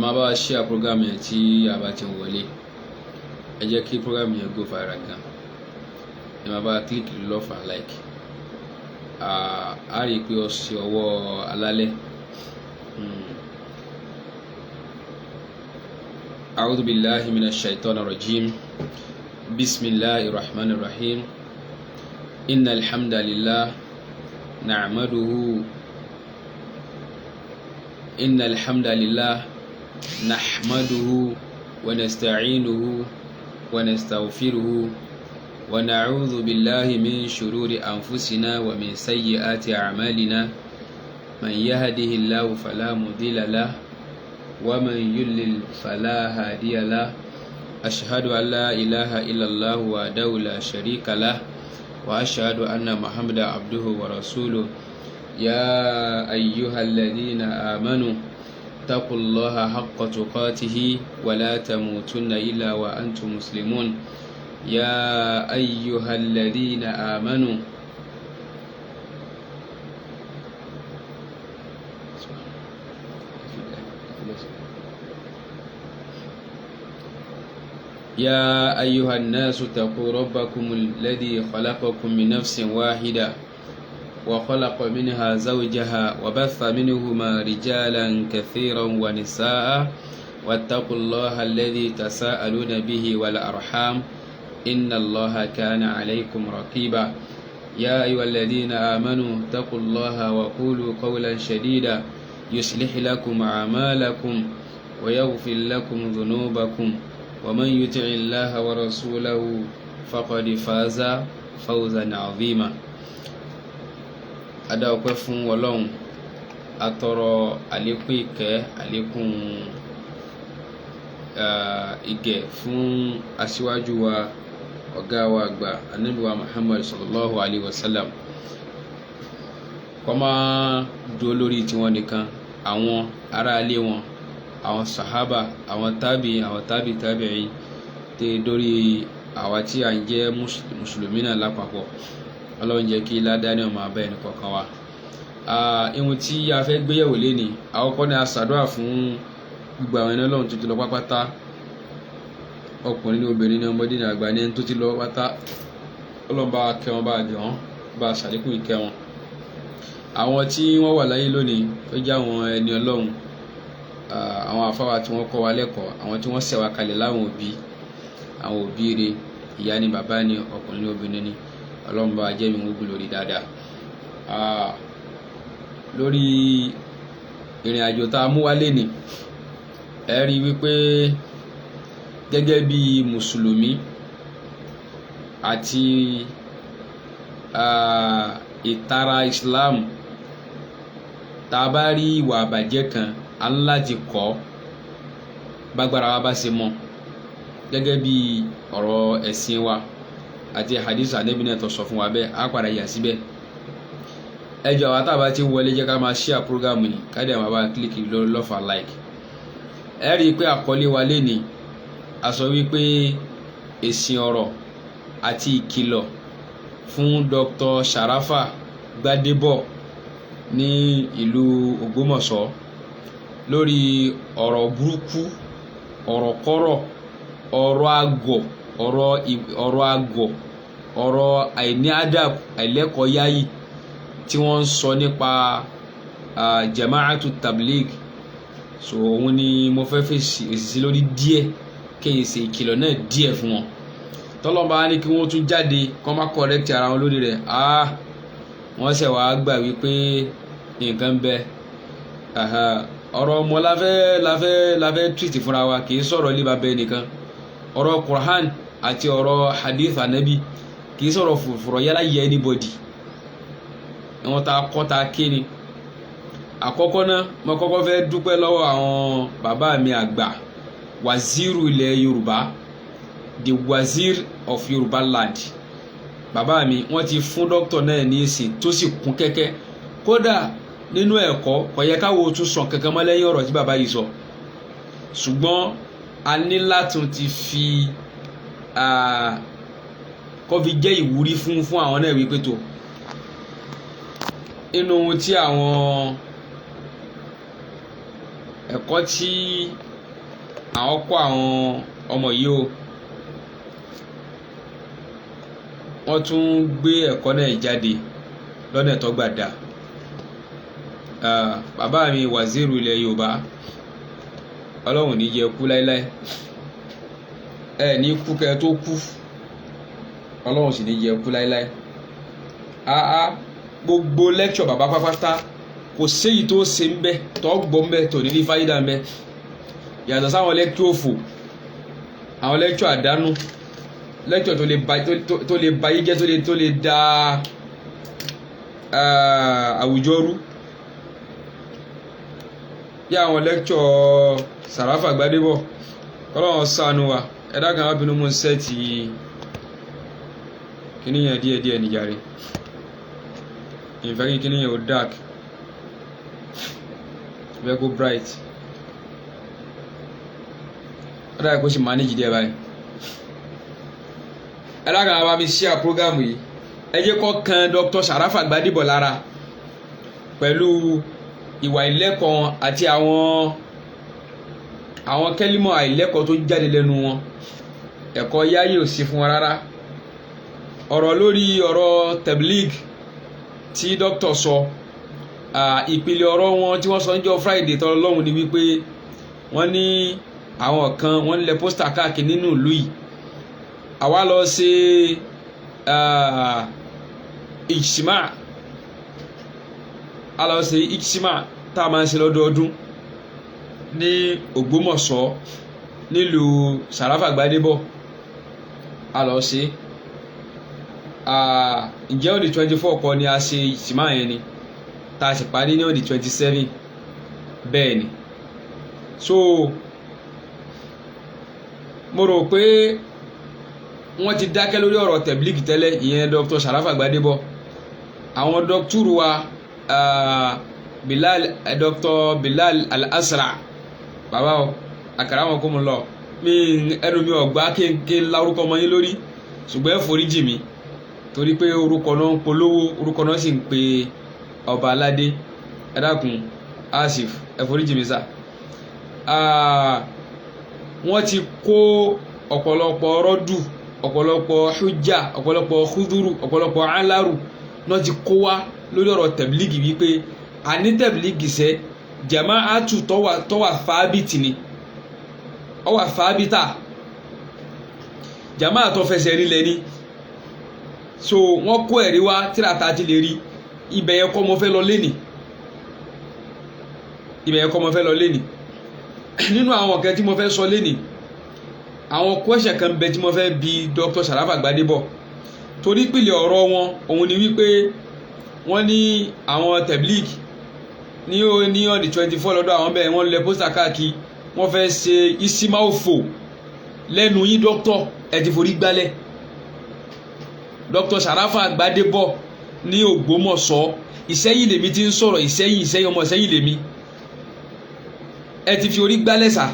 Máa bá wa share program yẹn tí a bá ti ń wọlé. Ẹ jẹ́ kí program yẹn go viral gan. Ẹ máa bá wa click love and like. A rí i pé ó ṣe ọwọ́ alálẹ̀. أعوذ بالله من الشيطان الرجيم. بسم الله الرحمن الرحيم. إن الحمد لله نعمده، إن الحمد لله نحمده ونستعينه ونستغفره ونعوذ بالله من شرور أنفسنا ومن سيئات أعمالنا. من يهده الله فلا مضل له ومن يضلل فلا هادي له. أشهد أن لا إله إلا الله وحده لا شريك له وأشهد أن محمدا عبده ورسوله. يا أيها الذين آمنوا اتقوا الله حق تقاته ولا تموتن إلا وأنتم مسلمون. يا أيها الذين آمنوا يا أيها الناس اتقوا ربكم الذي خلقكم من نفس واحدة وخلق منها زوجها وبث منهما رجالا كثيرا ونساء، واتقوا الله الذي تساءلون به والأرحام إن الله كان عليكم رقيبا. يا أيها الذين آمنوا اتقوا الله وقولوا قولا شديدا يصلح لكم أعمالكم ويغفر لكم ذنوبكم، ومن يطع الله ورسوله فقد فاز فوزا عظيما. A dá ọpẹ́ fún Ọlọ́run, atọrọ àlékún ìkẹ́, àlékún ìgẹ̀ fún aṣíwájú wa, ọ̀gá wa àgbà, Ànábì wa Muhammad sallallahu alayhi wa sallam. Kó máa dúró lórí tiwọn nìkan, àwọn aráalé wọn, àwọn sàhábà, àwọn tábì, àwọn tábì tábì'in, tẹ dórí àwa tí à ń jẹ́ mùsùlùmí náà lápapọ̀. Ọlọ́run jẹ́ kí ládàá ní ọmọ abẹ́ ẹnì kọ̀ọ̀kan wa. Ihun tí a fẹ́ gbéyẹ̀wò lénìí, àkọ́kọ́ ni a ṣàdúrà fún gbogbo àwọn ẹni Ọlọ́run tó ti lọ pápátá, ọkùnrin ní, obìnrin ní, ọmọdé ní, àgbà ní, ẹni tó ti lọ pátá. Ọlọ́run bá kẹ́ wọn, bá gẹ̀ wọ́n, bá ṣàlékún ìkẹ́ wọn. Àwọn tí wọ́n wà láyé lónìí tó jẹ́ àwọn ẹni Ọlọ́run, àwọn àfáwà tí wọ́n kọ́ wa lẹ́kọ̀ọ́, àwọn tí wọ́n ṣẹ̀ wá kalẹ̀ láwọn òbí, àwọn òbí rere, ìyá ni, bàbá ni, ọkùnrin ní, obìnrin ni, Ọlọ́run bá jẹ́ mi wọ́n lórí dáadáa. Lórí ìrìn àjò tá a mú wálé ni, ẹ rí wípé gẹ́gẹ́ bí mùsùlùmí àti ìtara Islam, tá a bá rí ìwà àbàjẹ́ kan, a ń láti kọ́ bágbára wa bá ṣe mọ́, gẹ́gẹ́ bí ọ̀rọ̀ ẹ̀sìn wa àti hadith Ànábì náà tó sọ fún wa bẹ́ẹ̀. Á padà yà síbẹ̀. Ẹ jọ̀ọ́, àwọn tábà tí ń wọlé, jẹ́ ká máa share program yìí, ká dẹ̀ máa bá click love and like. Ẹ rí i pé àkọlé wa lénìí, a sọ wípé èsì ọ̀rọ̀ àti ìkìlọ̀ fún Dr. Sharafa Gbadebo ní ìlú Ògbómọ̀ṣọ́ lórí ọ̀rọ̀ burúkú, ọ̀rọ̀ kọ́rọ̀, ọ̀rọ̀ àgọ̀, ọ̀rọ̀ àgọ̀, ọ̀rọ̀ àìní adab, àìlẹ́kọ̀ọ́ yáyì tí wọ́n ń sọ nípa Jama'atu Tabligh. So òun ni mo fẹ́ fèsì èsì sí lórí díẹ̀, kí n ṣe ìkìlọ̀ náà díẹ̀ fún wọn. Tọ́lọ́ba ní kí wọ́n tún jáde kọ́ má correct ara wọn lórí rẹ̀, wọ́n ṣẹ̀ wá gbà wípé nǹkan ń bẹ. Ọ̀rọ̀ ọmọ láfẹ́ treat fúnra wa, kì í sọ̀rọ̀ ilé bàbá ẹnìkan. Ọ̀rọ̀ Quran àti ọ̀rọ̀ hadith Anabi kì í sọ̀rọ̀ fùrọ̀ yálà yẹ anybody. Wọn ta kọ́ ta ké ni. Àkọ́kọ́ náà, mo kọ́kọ́ fẹ́ dúpẹ́ lọ́wọ́ àwọn bàbá mi àgbà, waziri ilẹ̀ Yorùbá, the wazir of Yorùbá land. Bàbá mi, wọ́n ti fún dókítà náà ní èsì tó sì kún kẹ́kẹ́. Kódà nínú ẹ̀kọ́, kò yẹ káwo tún sọ kankan mọ́ lẹ́yìn ọ̀rọ̀ tí bàbá yìí sọ, ṣùgbọ́n a ní láti ti fi kó fi jẹ́ ìwúrí fún àwọn náà wípé tó inú ohun tí àwọn ẹ̀kọ́ tí Àwọn kó àwọn ọmọ yìí o, wọ́n tún gbé ẹ̀kọ́ náà jáde lọ́nà tó gbà dá. Bàbá mi waziri ilẹ̀ Yorùbá, Ọlọ́run ní jẹ́ kú láéláé, ẹ ní kú kẹ́ tó kú, Ọlọ́run sì ní jẹ́ kú láéláé. Gbogbo lecture bàbá pápátá, kò séyìí tó ṣe ń bẹ tó gbọ́ ń bẹ tó ní ní fáyidà ń bẹ, yàtọ̀ sáwọn lecture òfò, àwọn lecture àdánù, lecture tó lè ba yí jẹ́, tó lè da àwùjọ rú, bí àwọn lecture Sàráfà Gbadébọ̀. Kọ́lọ́run ṣàánú wa. Ẹ̀dá kan wá bínú mú set kíní yẹn díẹ̀díẹ̀ nìjàre, ìfẹ́ kí kíní yẹn ó dark, ìfẹ́ kó bright. Ó dáa kó sì manage díẹ̀ báyìí. Ẹ̀dá kan wá mi share program yìí, ẹ jẹ́ kó kan Dr. Sàráfà Gbadébọ̀ lára pẹ̀lú ìwà ìlẹ́kọ̀ọ́ àti àwọn kẹ́límọ̀ àìlẹ́kọ̀ọ́ tó jáde lẹ́nu wọn. Ẹ̀kọ́ yáyé ò sí fún wọn rárá. Ọ̀rọ̀ lórí ọ̀rọ̀ tabligh tí dókítà sọ, ìpìlẹ̀ ọ̀rọ̀ wọn tí wọ́n sọ níjọ́ Friday tọ́lọ́ lọ́hùn ni wípé wọ́n ní àwọn kan wọ́n ń lẹ poster káàkiri nínú ìlú yìí. Àwa lọ ṣe ìjìmá, a lọ ṣe ìjìmá tá a máa ń ṣe lọ́dọọdún ní Ògbómọ̀ṣọ́ nílùú Sàráfà Gbadébọ̀. A lọ ṣe, ǹjẹ́ on the 24 kọ́ ni a ṣe ìjìmá yẹn ni, tá a sì parí ní on the 27. Bẹ́ẹ̀ ni. So mo rò pé wọ́n ti dákẹ́ lórí ọ̀rọ̀ tẹ̀blígì tẹ́lẹ̀, ìyẹn Dr. Sàráfà Gbadébọ̀. Àwọn dọ́kítúrù wa, Bilal, Dr. Bilal Al-Asra, bàbá o, àkàrà wọn kò mú lọ mi, ẹnu mi ọgbà kí n lárúkọ ọmọ yín lórí, ṣùgbọ́n ẹ foríjì mi torí pé orúkọ náà ń polówó, orúkọ náà sì ń pe ọba aládé. Ẹ dákun, Asif, ẹ foríjì mi sá. Wọ́n ti kó ọ̀pọ̀lọpọ̀ rọ́dù, ọ̀pọ̀lọpọ̀ hujja, ọ̀pọ̀lọpọ̀ huduru, ọ̀pọ̀lọpọ̀ alaru náà ti kó wá lórí ọ̀rọ̀ tẹ̀blígì, wípé àní tẹ̀blígì sẹ́ jama'atu tọ́wà fábìtì ni, ọwà fábìtà, jama'a tó fẹsẹ̀ rí lẹ́ni. So wọ́n kó ẹ̀rí wá tíra ta ti lè rí. Ibẹ̀ yẹn kọ́ mo fẹ́ lọ lénìí, ibẹ̀ yẹn kọ́ mo fẹ́ lọ lénìí. Nínú àwọn nǹkan tí mo fẹ́ sọ lénìí, àwọn question kan bẹ tí mo fẹ́ bi Dr. Sharafa Gbadebo, torí ìpìlẹ̀ ọ̀rọ̀ wọn òun ni wípé wọ́n ní àwọn tabligh ní on the 24 lọ́dọ̀ àwọn bẹ́ẹ̀, wọ́n lẹ poster káàkiri, wọ́n fẹ́ ṣe isimaofo lẹ́nu yín. Dókítọ̀, ẹ ti forí gbálẹ̀. Dr. Sharafa Gbadebo ní Ògbómọ̀ṣọ́, Ìṣẹ́yìn lèmi ti ń sọ̀rọ̀, Ìṣẹ́yìn, Ìṣẹ́yìn, ọmọ Ìṣẹ́yìn lèmi. Ẹ ti fi orí gbálẹ̀ sà.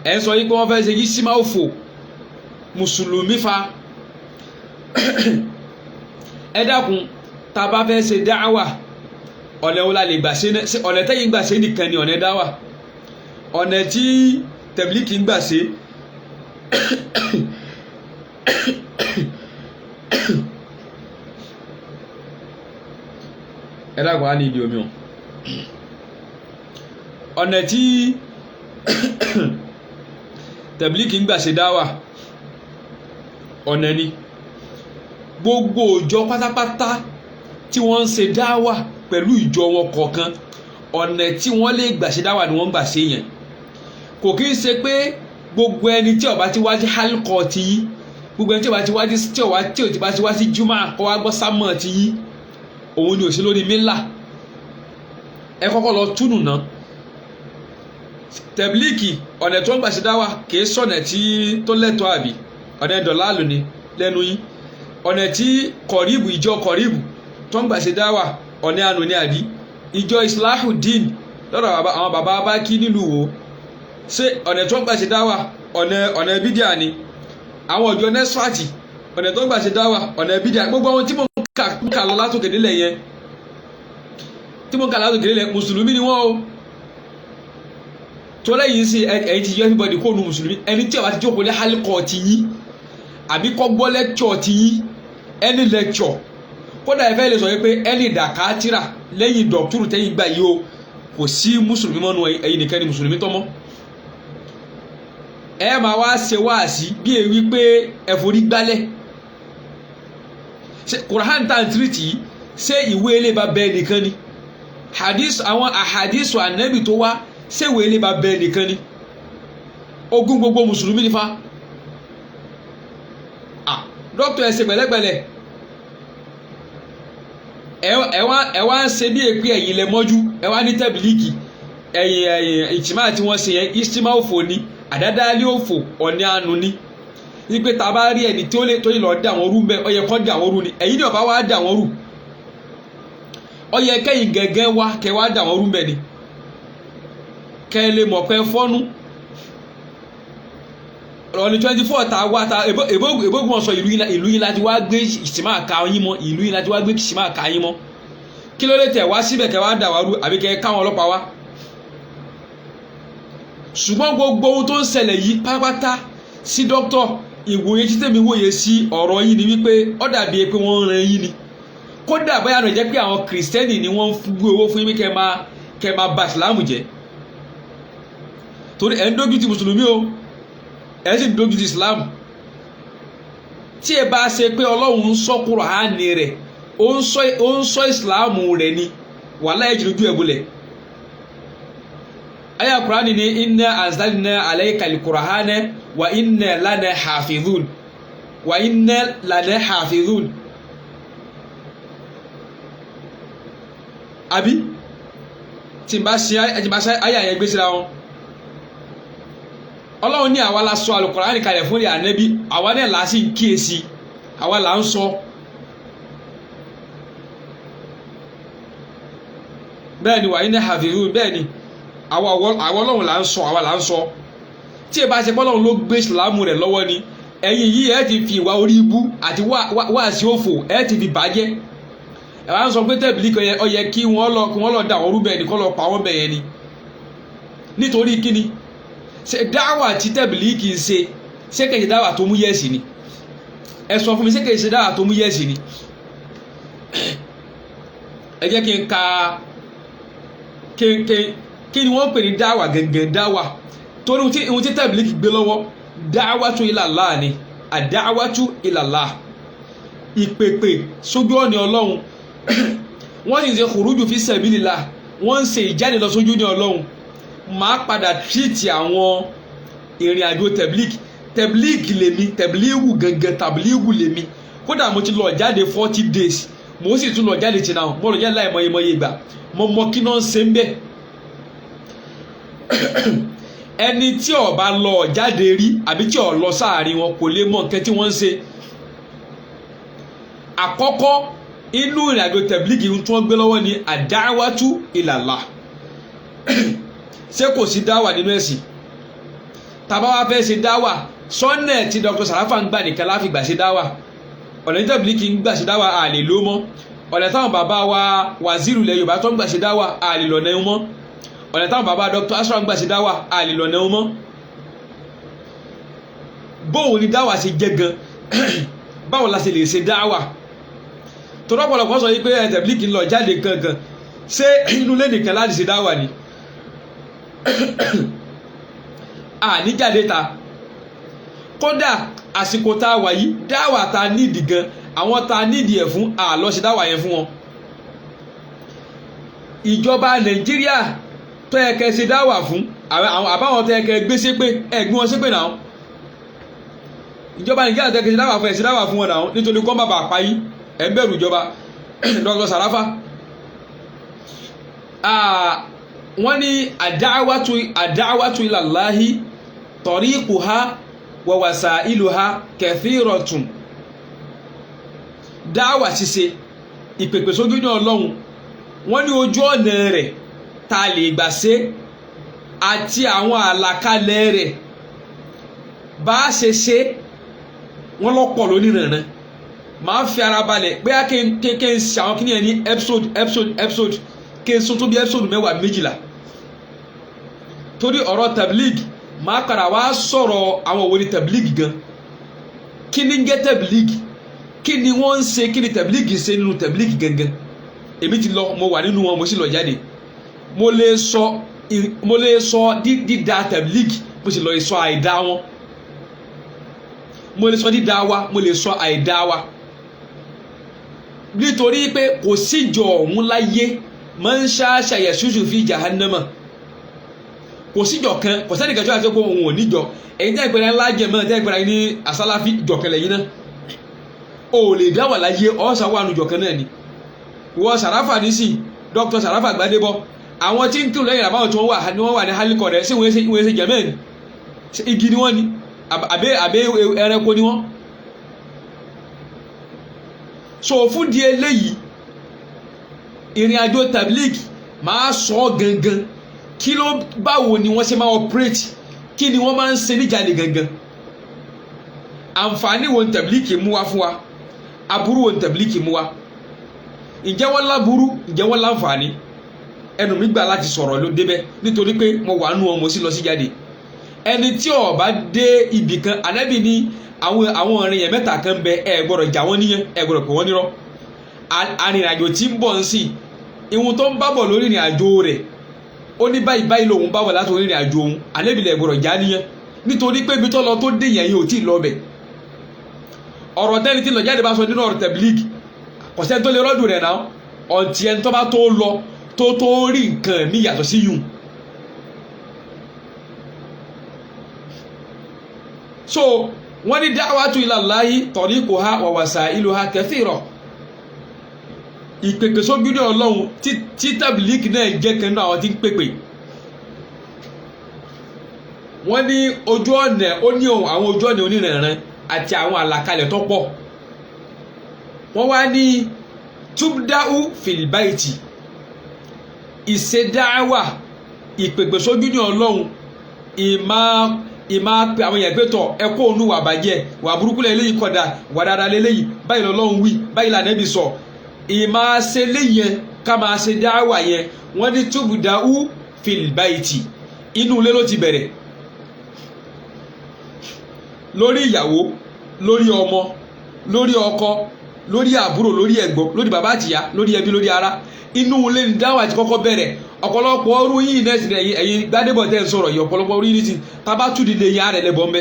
Ẹ ń sọ yí pé wọ́n fẹ́ ṣe isimaofo mùsùlùmí fa. Ẹ dákun, tá a bá fẹ́ ṣe dáwà, ọ̀nà wo la lè gbà ṣe? Ọ̀nà tẹ́yìn gbà ṣe nìkan ni ọ̀nà dáwà? Ọ̀nà tí tẹ̀blíkì ń gbà ṣe, ẹ dákun, á ní ibi omi o. Ọ̀nà tí tẹ̀blíkì ń gbà ṣe dáwà, ọ̀nà ni gbogbo òjọ pátápátá tí wọ́n ń ṣe dáwà pẹ̀lú ìjọ wọn kọ̀ọ̀kan, ọ̀nà tí wọ́n lè gbà ṣe dáwà ni wọ́n ń gbà ṣe yẹn. Kò kí ń ṣe pé gbogbo ẹni tí ó bá ti wá sí hálùkọ ti yí, gbogbo ẹni tí ó bá ti wá sí, tí ó wá tí ò ti bá ti wá sí júmọ́ kó wá gbọ́ sámọ̀ ti yí, òun ni ò sí lórí mílà. Ẹ kọ́kọ́ lọ túnù ná. Tẹ̀blíkì, ọ̀nà tó ń gbà ṣe dáwà kì í sọ̀nà tí tó lẹ́tọ̀ọ́, àbí ọ̀nà dọ̀làlù ni lẹ́nu yín? Ọ̀nà tí kọ̀ríbù, ìjọ kọ̀ríbù tó ń gbà ṣe dáwà, ọ̀nà àánú ni, àbí ìjọ Islahudeen lọ́dọ̀ àwọn bàbá bá kí nílùú wo, ṣé ọ̀nà tó ń gbà ṣe dáwà ọ̀nà bídíà ni? Àwọn ìjọ nẹ́sfàtì, ọ̀nà tó ń gbà ṣe dáwà, ọ̀nà bídíà. Gbogbo àwọn tí mo ń kà lọ látòkè nílẹ̀ yẹn, tí mo ń kà látòkè nílẹ̀, mùsùlùmí ni wọ́n o. Tó lẹ́yìn sí ẹ̀yin ti yọ everybody kó nu mùsùlùmí. Ẹni tí ó bá ti jókòó ní hálíkọ̀ ti yín àbí kọ́ gbọ́ lecture ti yín, any lecture, kódà ẹ fẹ́ lè sọ pé ẹni dàkátìrà lẹ́yìn dọ̀túrù tẹ́yìn gbà yìí o, kò sí mùsùlùmí mọ́nu, ẹ̀yin nìkan ni mùsùlùmí tọ́mọ́. Ẹ máa wá ṣe wáàsí bí èyí pé ẹ forí gbálẹ̀. Quran tá à ń tírìtì yìí, ṣé ìwé ilé bá bẹ́ẹ̀ nìkan ni? Hadith, àwọn ahadisu anabi tó wá, ṣé ìwé ilé bá bẹ́ẹ̀ nìkan ni? Ogún gbogbo mùsùlùmí nífa. Ah, dókítà, ẹ ṣe pẹ̀lẹ́pẹ̀lẹ́. Ẹ wá ń ṣe bí èpè ẹ̀yin lẹ mọ́jú. Ẹ wá ní tẹ̀bílíìgì ẹ̀yìn ìtìmá tí wọ́n ṣe yẹn, ìtìmá òfò ni, àdádálé òfò, ọ̀ní àánú ni, wípé tá a bá rí ẹni tó lè tó lè lọ dà wọ́n rú mbẹ́, ó yẹ kó dà wọ́n rú ni. Ẹ̀yin ní ọba wá dà wọ́n rú, ó yẹ kẹ́yìn gẹ́gẹ́ wá kẹ́ wá dà wọ́n rú mbẹ́ ni, kẹ́ ẹ lè mọ̀ pé fọ́nú ọ̀nì 24 tá a wá ta èbógun ọ̀sọ̀ ìlú yìí láti wá gbé ìsìnmá ka yín mọ́, ìlú yìí láti wá gbé ìsìnmá ka yín mọ́. Kí ló lè tẹ̀ wá síbẹ̀ kẹ́ wá dà wá rú, àbí kẹ́ káwọn ọlọ́pàá wá? Ṣùgbọ́n gbogbo ohun tó ń ṣẹlẹ̀ yìí pátápátá sí dókítọ̀, ìwòye tí tèmi wòye sí ọ̀rọ̀ yìí ni wípé ó dàbí pé wọ́n ń ran yín ni. Kódà bóyá rẹ̀ jẹ́ pé àwọn kìrìsìtẹ́nì ni wọ́n ń gbé owó fún yín kẹ́ máa bà ìsìlámù jẹ́, torí ẹ̀ ń dójú ti mùsùlùmí o, ẹ̀ sì ń dójú ti ìsìlámù. Tí ẹ bá ṣe pé Ọlọ́run ń sọ Kùránì rẹ̀, ó ń sọ ìsìlámù rẹ̀ ni, wàhálà ẹ̀ jìnnà ojú ẹ̀ bolẹ̀. Aya Kùránì ni inna anzalna alayka al-Qur'ana wa inna lana hafidhun, wa inna lana hafidhun. Àbí tí n bá ṣe aya yẹn gbé síra wọn, Ọlọ́run ní àwa la sọ Al-Qur'ani kalẹ̀ fún ìyá Ànábì, àwa náà là á sì ń kíyèsí, àwa là ń sọ. Bẹ́ẹ̀ ni wa inna hafidhun, bẹ́ẹ̀ ni àwa Ọlọ́run là ń sọ, àwa là ń sọ. Tí ẹ bá ṣe pọ́lọ́run ló gbé ìsìlámù rẹ̀ lọ́wọ́ ni, ẹ̀yin yìí ẹ ti fi ìwà orí ibú àti wáàsí òfò ẹ ti fi bàjẹ́. Ẹ wá ń sọ pé tẹ̀bílì kan ó yẹ kí wọ́n lọ da àwọn orúbẹ̀ ni, kọ́ lọ pa wọ́n bẹ̀ yẹn ni. Nítorí kíni? Ṣe dáwà tí tẹ̀bílì kì í ṣe, ṣé kìí ṣe dáwà tó mú yẹ̀sì ni? Ẹ sọ fún mi, ṣé kìí ṣe dáwà tó mú yẹ̀sì ni? Ẹ jẹ́ kí n ka kí ni wọ́n pè ní dáwà gẹ́gẹ́. Dáwà torí ohun tí tẹ̀bílíkì gbé lọ́wọ́, dáwàtú ilallah ni, àdáwàtú ilallah, ìpèpè sójú ọ̀nà Ọlọ́run. Wọ́n sì ń ṣe khuruju fi sabilillah, wọ́n ń ṣe ìjáde lọ sójú ní Ọlọ́run. Máa padà tírìtì àwọn ìrìn àjò tẹ̀bílíkì. Tẹ̀bílíkì lèmi, tẹ̀bílíkù gẹ́gẹ́, tàbílíkù lèmi. Kódà mo ti lọ jáde 40 days, mo sì tún lọ jáde tì náà, mo lọ jáde láì mọye ìgbà, mo mọ kí náà ń ṣe ń bẹ́ẹ̀. Ẹni tí ó bá lọ jáde rí àbí tí ó lọ sáàrin wọn kò lè mọ nǹkan tí wọ́n ń ṣe. Àkọ́kọ́ inú ìrìnàjò tẹ̀blígì tí wọ́n gbé lọ́wọ́ ni àdáwátú ìlàlá. Ṣé kò sí dáwà nínú ẹ̀sìn? Tàbá wá fẹ́ ṣe dáwà, sọ́nà tí Dr. Sarafa ń gbà nìkan láfi gbà ṣe dáwà. Ọ̀nà tẹ̀blígì ń gbà ṣe dáwà àlè ló mọ́. Ọ̀nà táwọn bàbá wa wàzírù ilẹ̀ Yorùbá tó ń gbà ṣe dáwà àlè lọ́nà ẹ̀ mọ́. Ọ̀nà táwọn bàbá Dr. Asra ń gbà ṣe dáwà àlè lọ́nà ẹ̀ mọ́. Bóun ni dáwà ṣe jẹ́ gan? Báwo la ṣe lè ṣe dáwà? Tọ́lọ́pọ̀lọpọ̀ sọ yí pé tẹ̀blíkì ń lọ jáde gangan, ṣé inú ilé nìkan láti ṣe dáwà ni? Àní jáde ta. Kódà àsìkò tá a wà yìí, dáwà ta nídìí gan, àwọn ta nídìí ẹ̀ fún àlọ́ ṣe dáwà yẹn fún wọn. Ìjọba Nàìjíríà tó yẹ kẹ́ ṣe dáwà fún, àbáwọn tó yẹ kẹ́ gbé ṣépè, ẹ gbé wọn ṣépè náà. Ìjọba Nàìjíríà tó yẹ kẹ́ ṣe dáwà fún, ẹ ṣe dáwà fún wọn náà, nítorí kọ́ bàbà àpáyí ẹ ń bẹ̀rù ìjọba. Dr. Sarafa, wọ́n ní àdáwàtú ilallahi tariquha wa wasailuha kathiratun. Dáwà ṣíṣe, ìpèpè sójú ní Ọlọ́run, wọ́n ní ojú ọ̀nà rẹ̀ ta lè gbà ṣe àti àwọn àlàkalẹ̀ rẹ̀ bá a ṣe ṣe wọ́n lọ́pọ̀ lónìí. Máa fi ara balẹ̀ pé á kí n ṣe àwọn kíní ẹ ní episode episode episode, kí n sún tó bí episode 10, 12. Torí ọ̀rọ̀ tablig, máa padà wá sọ̀rọ̀ àwọn òwe ní tablig gan. Kí ni ń jẹ́ tablig? Kí ni wọ́n ń ṣe? Kí ni tablig ṣe nínú tablig gangan? Èmi ti lọ, mo wà nínú wọn, mo sì lọ jáde. Mo lè sọ dídá tablig, mo sì lọ sọ àìdá wọn. Mo lè sọ dídá wa, mo lè sọ àìdá wa, nítorí pé kò síjọ ọ̀hún láyé máa ń ṣáṣà yẹ̀ṣúṣù fi jahannama. Kò síjọ kan, kò sẹ́nìkan tí wọ́n ti kó òun ò níjọ. Èyí tẹ́ ìpẹ́rẹ́ ńlá jẹ̀ mọ́, tẹ́ ìpẹ́rẹ́ ní asálàfí, ìjọkan lẹ́yìn náà. O ò lè dá wà láyé, ọ̀sà wà nù ìjọkan náà ni. Ìwọ Sàráfà nísì, Dr. Sàráfà Gbadébọ̀, àwọn tí ń kírun lẹ́yìn àbáwọn tí wọ́n wà ní wọ́n wà ní hálíkọ̀ rẹ̀, sí wọ́n ṣe jẹ̀mẹ́ ni? Igi ni wọ́n ni àbẹ́ ẹranko ni wọ́n? So fún di eléyìí, ìrìn àjò tablig, máa sọ ọ́ gangan kí ló, báwo ni wọ́n ṣe máa operate, kí ni wọ́n máa ń ṣe níjàlè gangan, àǹfààní wo ni tablig mú wá fún wa, aburú wo ni tablig mú wá, ǹjẹ́ wọ́n láburú, ǹjẹ́ wọ́n láǹfààní? Ẹnu mi gbà láti sọ̀rọ̀ ló débẹ̀, nítorí pé mo wà nù wọn, mo sì lọ sí jáde. Ẹni tí ó bá dé ibì kan, ànábì ní àwọn ọ̀rìn yẹn mẹ́ta kan bẹ, ẹ gbọ́dọ̀ jà wọ́n níyẹn, ẹ gbọ́dọ̀ pè wọ́n nírọ́. Arìnrìnàjò tí ń bọ̀ ń sìn, ìhun tó ń bá bọ̀ lórí ìrìn àjò rẹ̀, ó ní báyìí báyìí lòun bá bọ̀ láti orí ìrìn àjò òun, ànábì lẹ̀ gbọ́dọ̀ já níyẹn, nítorí pé ibi tó lọ tó dé yẹn yìí ò tí ì lọ bẹ̀. Ọ̀rọ̀ tẹ́ni tí lọ jáde bá sọ nínú ọ̀rọ̀ tẹ̀blígì, kò sẹ́ni tó lè rọ́dùn rẹ̀ náà ọ̀ntì ẹni tó bá tó lọ tó rí nǹkan mi yàtọ̀ sí yùn. So wọ́n ní da'watu ilallahi tariquha wa wasailuha kathira. Ìpèpè sójú ní Ọlọ́run tí tàbílíkì náà jẹ́ kan náà àwọn tí ń pèpè. Wọ́n ní ojú ọ̀nà, ó ní àwọn ojú ọ̀nà onírànran àti àwọn àlàkalẹ̀ tó pọ̀. Wọ́n wá ní tubda'u fil baiti, ìṣedáwà, ìpèpè sójú ní Ọlọ́run, ìmá pe àwọn èèyàn pé tọ̀ ẹ kó òun wà bàjẹ́, wà burúkú lẹ́yìn kọ̀dà, wà dáadáa lélẹ́yìn, báyìí lọ́lọ́run wí, báyìí lànàbí sọ. Ìmá ṣe léyìn ká máa ṣe dáwà yẹn, wọ́n ní tubda'u fil baiti, inú ilé ló ti bẹ̀rẹ̀, lórí ìyàwó, lórí ọmọ, lórí ọkọ, lórí àbúrò, lórí ẹ̀gbọ́n, lórí bàbá àtìyá, lórí ẹbí, lórí ará. Inú ilé ní dáwà ti kọ́kọ́ bẹ̀rẹ̀. Ọ̀pọ̀lọpọ̀ ọrú yìí náà sì ẹ̀yin Gbádébọ̀ tẹ́ ń sọ̀rọ̀ yìí, ọ̀pọ̀lọpọ̀ ọrú yìí ti tabatúdi lè yín àrẹ̀ lẹ́bọ̀ ńbẹ,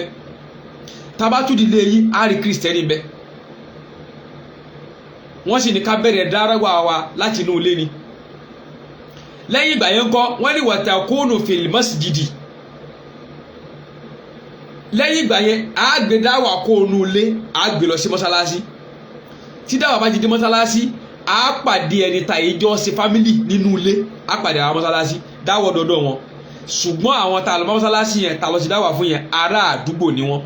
tabatúdi lè yín àrẹ̀ kírísítẹ́nì ńbẹ. Wọ́n sì ní ká bẹ̀rẹ̀ dáwà wa láti inú ilé ni. Lẹ́yìn ìgbà yẹn kọ́, wọ́n ní wàtàkùnù fil masjidi. Lẹ́yìn ìgbà yẹn, á gbé dáwà kó inú ilé, á gbé lọ sí mọ́sálásí. Tí dáwà bá ti dé mọ́sálásí, á pàdé ẹni ta ìjọ ṣe fámìlì nínú ilé, á pàdé àwọn mọ́sálásí, dáwọ̀ dọ́dọ̀ wọn. Ṣùgbọ́n àwọn tá a lọ mọ́sálásí yẹn, tá a lọ sí dáwà fún yẹn, ará àdúgbò ni wọ́n.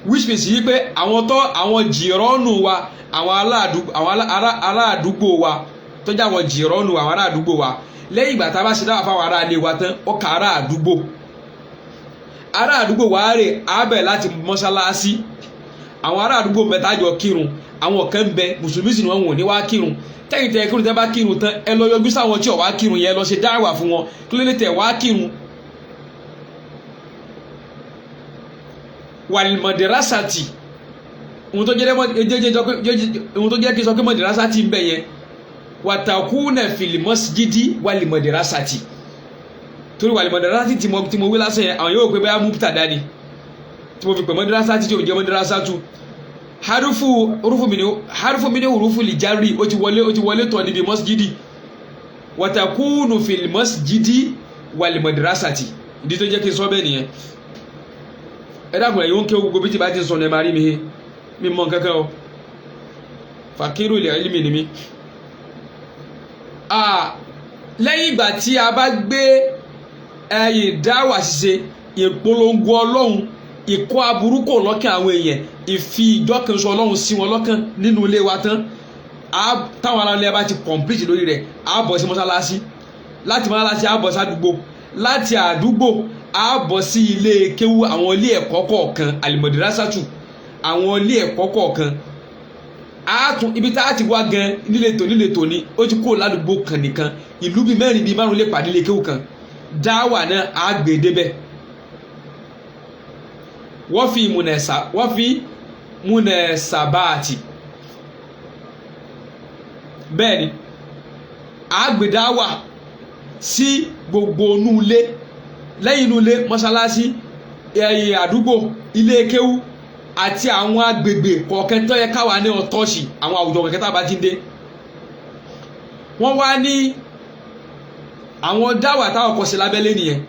Which means yìí pé àwọn tó àwọn jìrọ́nù wa, àwọn ará àdúgbò wa tó jẹ́ àwọn jìrọ́nù àwọn ará àdúgbò wa, lẹ́yìn ìgbà tá a bá ṣe dáwà fáwọn ará ilé wa tán, ó ka ará àdúgbò. Ará àdúgbò wa rè á bẹ̀ láti mọ́sálásí. Àwọn ará àdúgbò mẹ́ta jọ kírun, àwọn kan bẹ mùsùlùmí sì ni wọn ò ní wá kírun. Tẹ́yìn tẹ́ kírun, tẹ́ bá kírun tán, ẹ lọ yọjú sáwọn tí ò wá kírun yẹn, lọ ṣe dáwà fún wọn, kí ló lè tẹ̀ wá kírun. Wàlìmọ̀dẹ́rásàtì, ohun tó jẹ́ kí n sọ pé mọ̀dẹ́rásàtì ń bẹ yẹn, wàtàkùnà fìlìmọ́síjídì wàlìmọ̀dẹ́rásàtì, torí wàlìmọ̀dẹ́rásàtì tí mo wí lásán yẹn, àwọn yóò pé báyà múpútà dání tí mo fi pè mọ̀dẹ́rásàtì tí ò jẹ́ mọ̀dẹ́rásàtù. Harufu harufu mi ni hurufu lijari, ó ti wọlé tọ̀ níbi mọ́síjídì. Wàtàkùnù fìlìmọ́síjídì wàlìmọ̀dẹ́rásàtì, ìdí tó jẹ́ kí n sọ bẹ́ẹ̀ nìyẹn. Ẹ dákun, ẹ̀yin ó ń ké gbogbo bí tí bá ti ń sọ ní ẹ máa rí mi he, mi mọ kankan o, fàkírù ilẹ̀ ilmi ni mi. Lẹ́yìn ìgbà tí a bá gbé ẹ̀yìn dáwà ṣiṣe, ìpolongo Ọlọ́run, ìkọ́ aburú kò lọ́kàn àwọn èèyàn, ìfi ìjọkànṣọ Ọlọ́run sí wọn lọ́kàn nínú ilé wa tán, táwọn ará ilé bá ti complete lórí rẹ̀, á bọ̀ sí mọ́sálásí, láti mọ́sálásí á bọ̀ sí àdúgbò, láti àdúgbò á bọ̀ sí ilé kéwú, àwọn ilé ẹ̀kọ́ kọ̀ọ̀kan, àlìmọ̀dìrásàtù, àwọn ilé ẹ̀kọ́ kọ̀ọ̀kan. Á tún ibi tá a ti wá gan níletò níletò ni ó ti kó ládùúgbò kan nìkan, ìlú bíi mẹ́rin bíi márùn lè pàdé ilé kéwú kan. Dáwà náà á gbé débẹ̀. Wọ́n fi múnẹ̀sàbáàtì. Bẹ́ẹ̀ ni, á gbé dáwà sí gbogbo inú ilé, lẹ́yìn inú ilé, mọ́ṣáláṣí, ẹ̀yìn àdúgbò, ilé kéwú àti àwọn agbègbè kọ̀ọ̀kan tó yẹ káwa ní ọ̀tọ́ọ̀ṣì, àwọn àwùjọ kẹ̀kẹ́ tá a bá ti ń dé. Wọ́n wá ní àwọn dáwà táwọn kọ sí lábẹ́lé nìyẹn.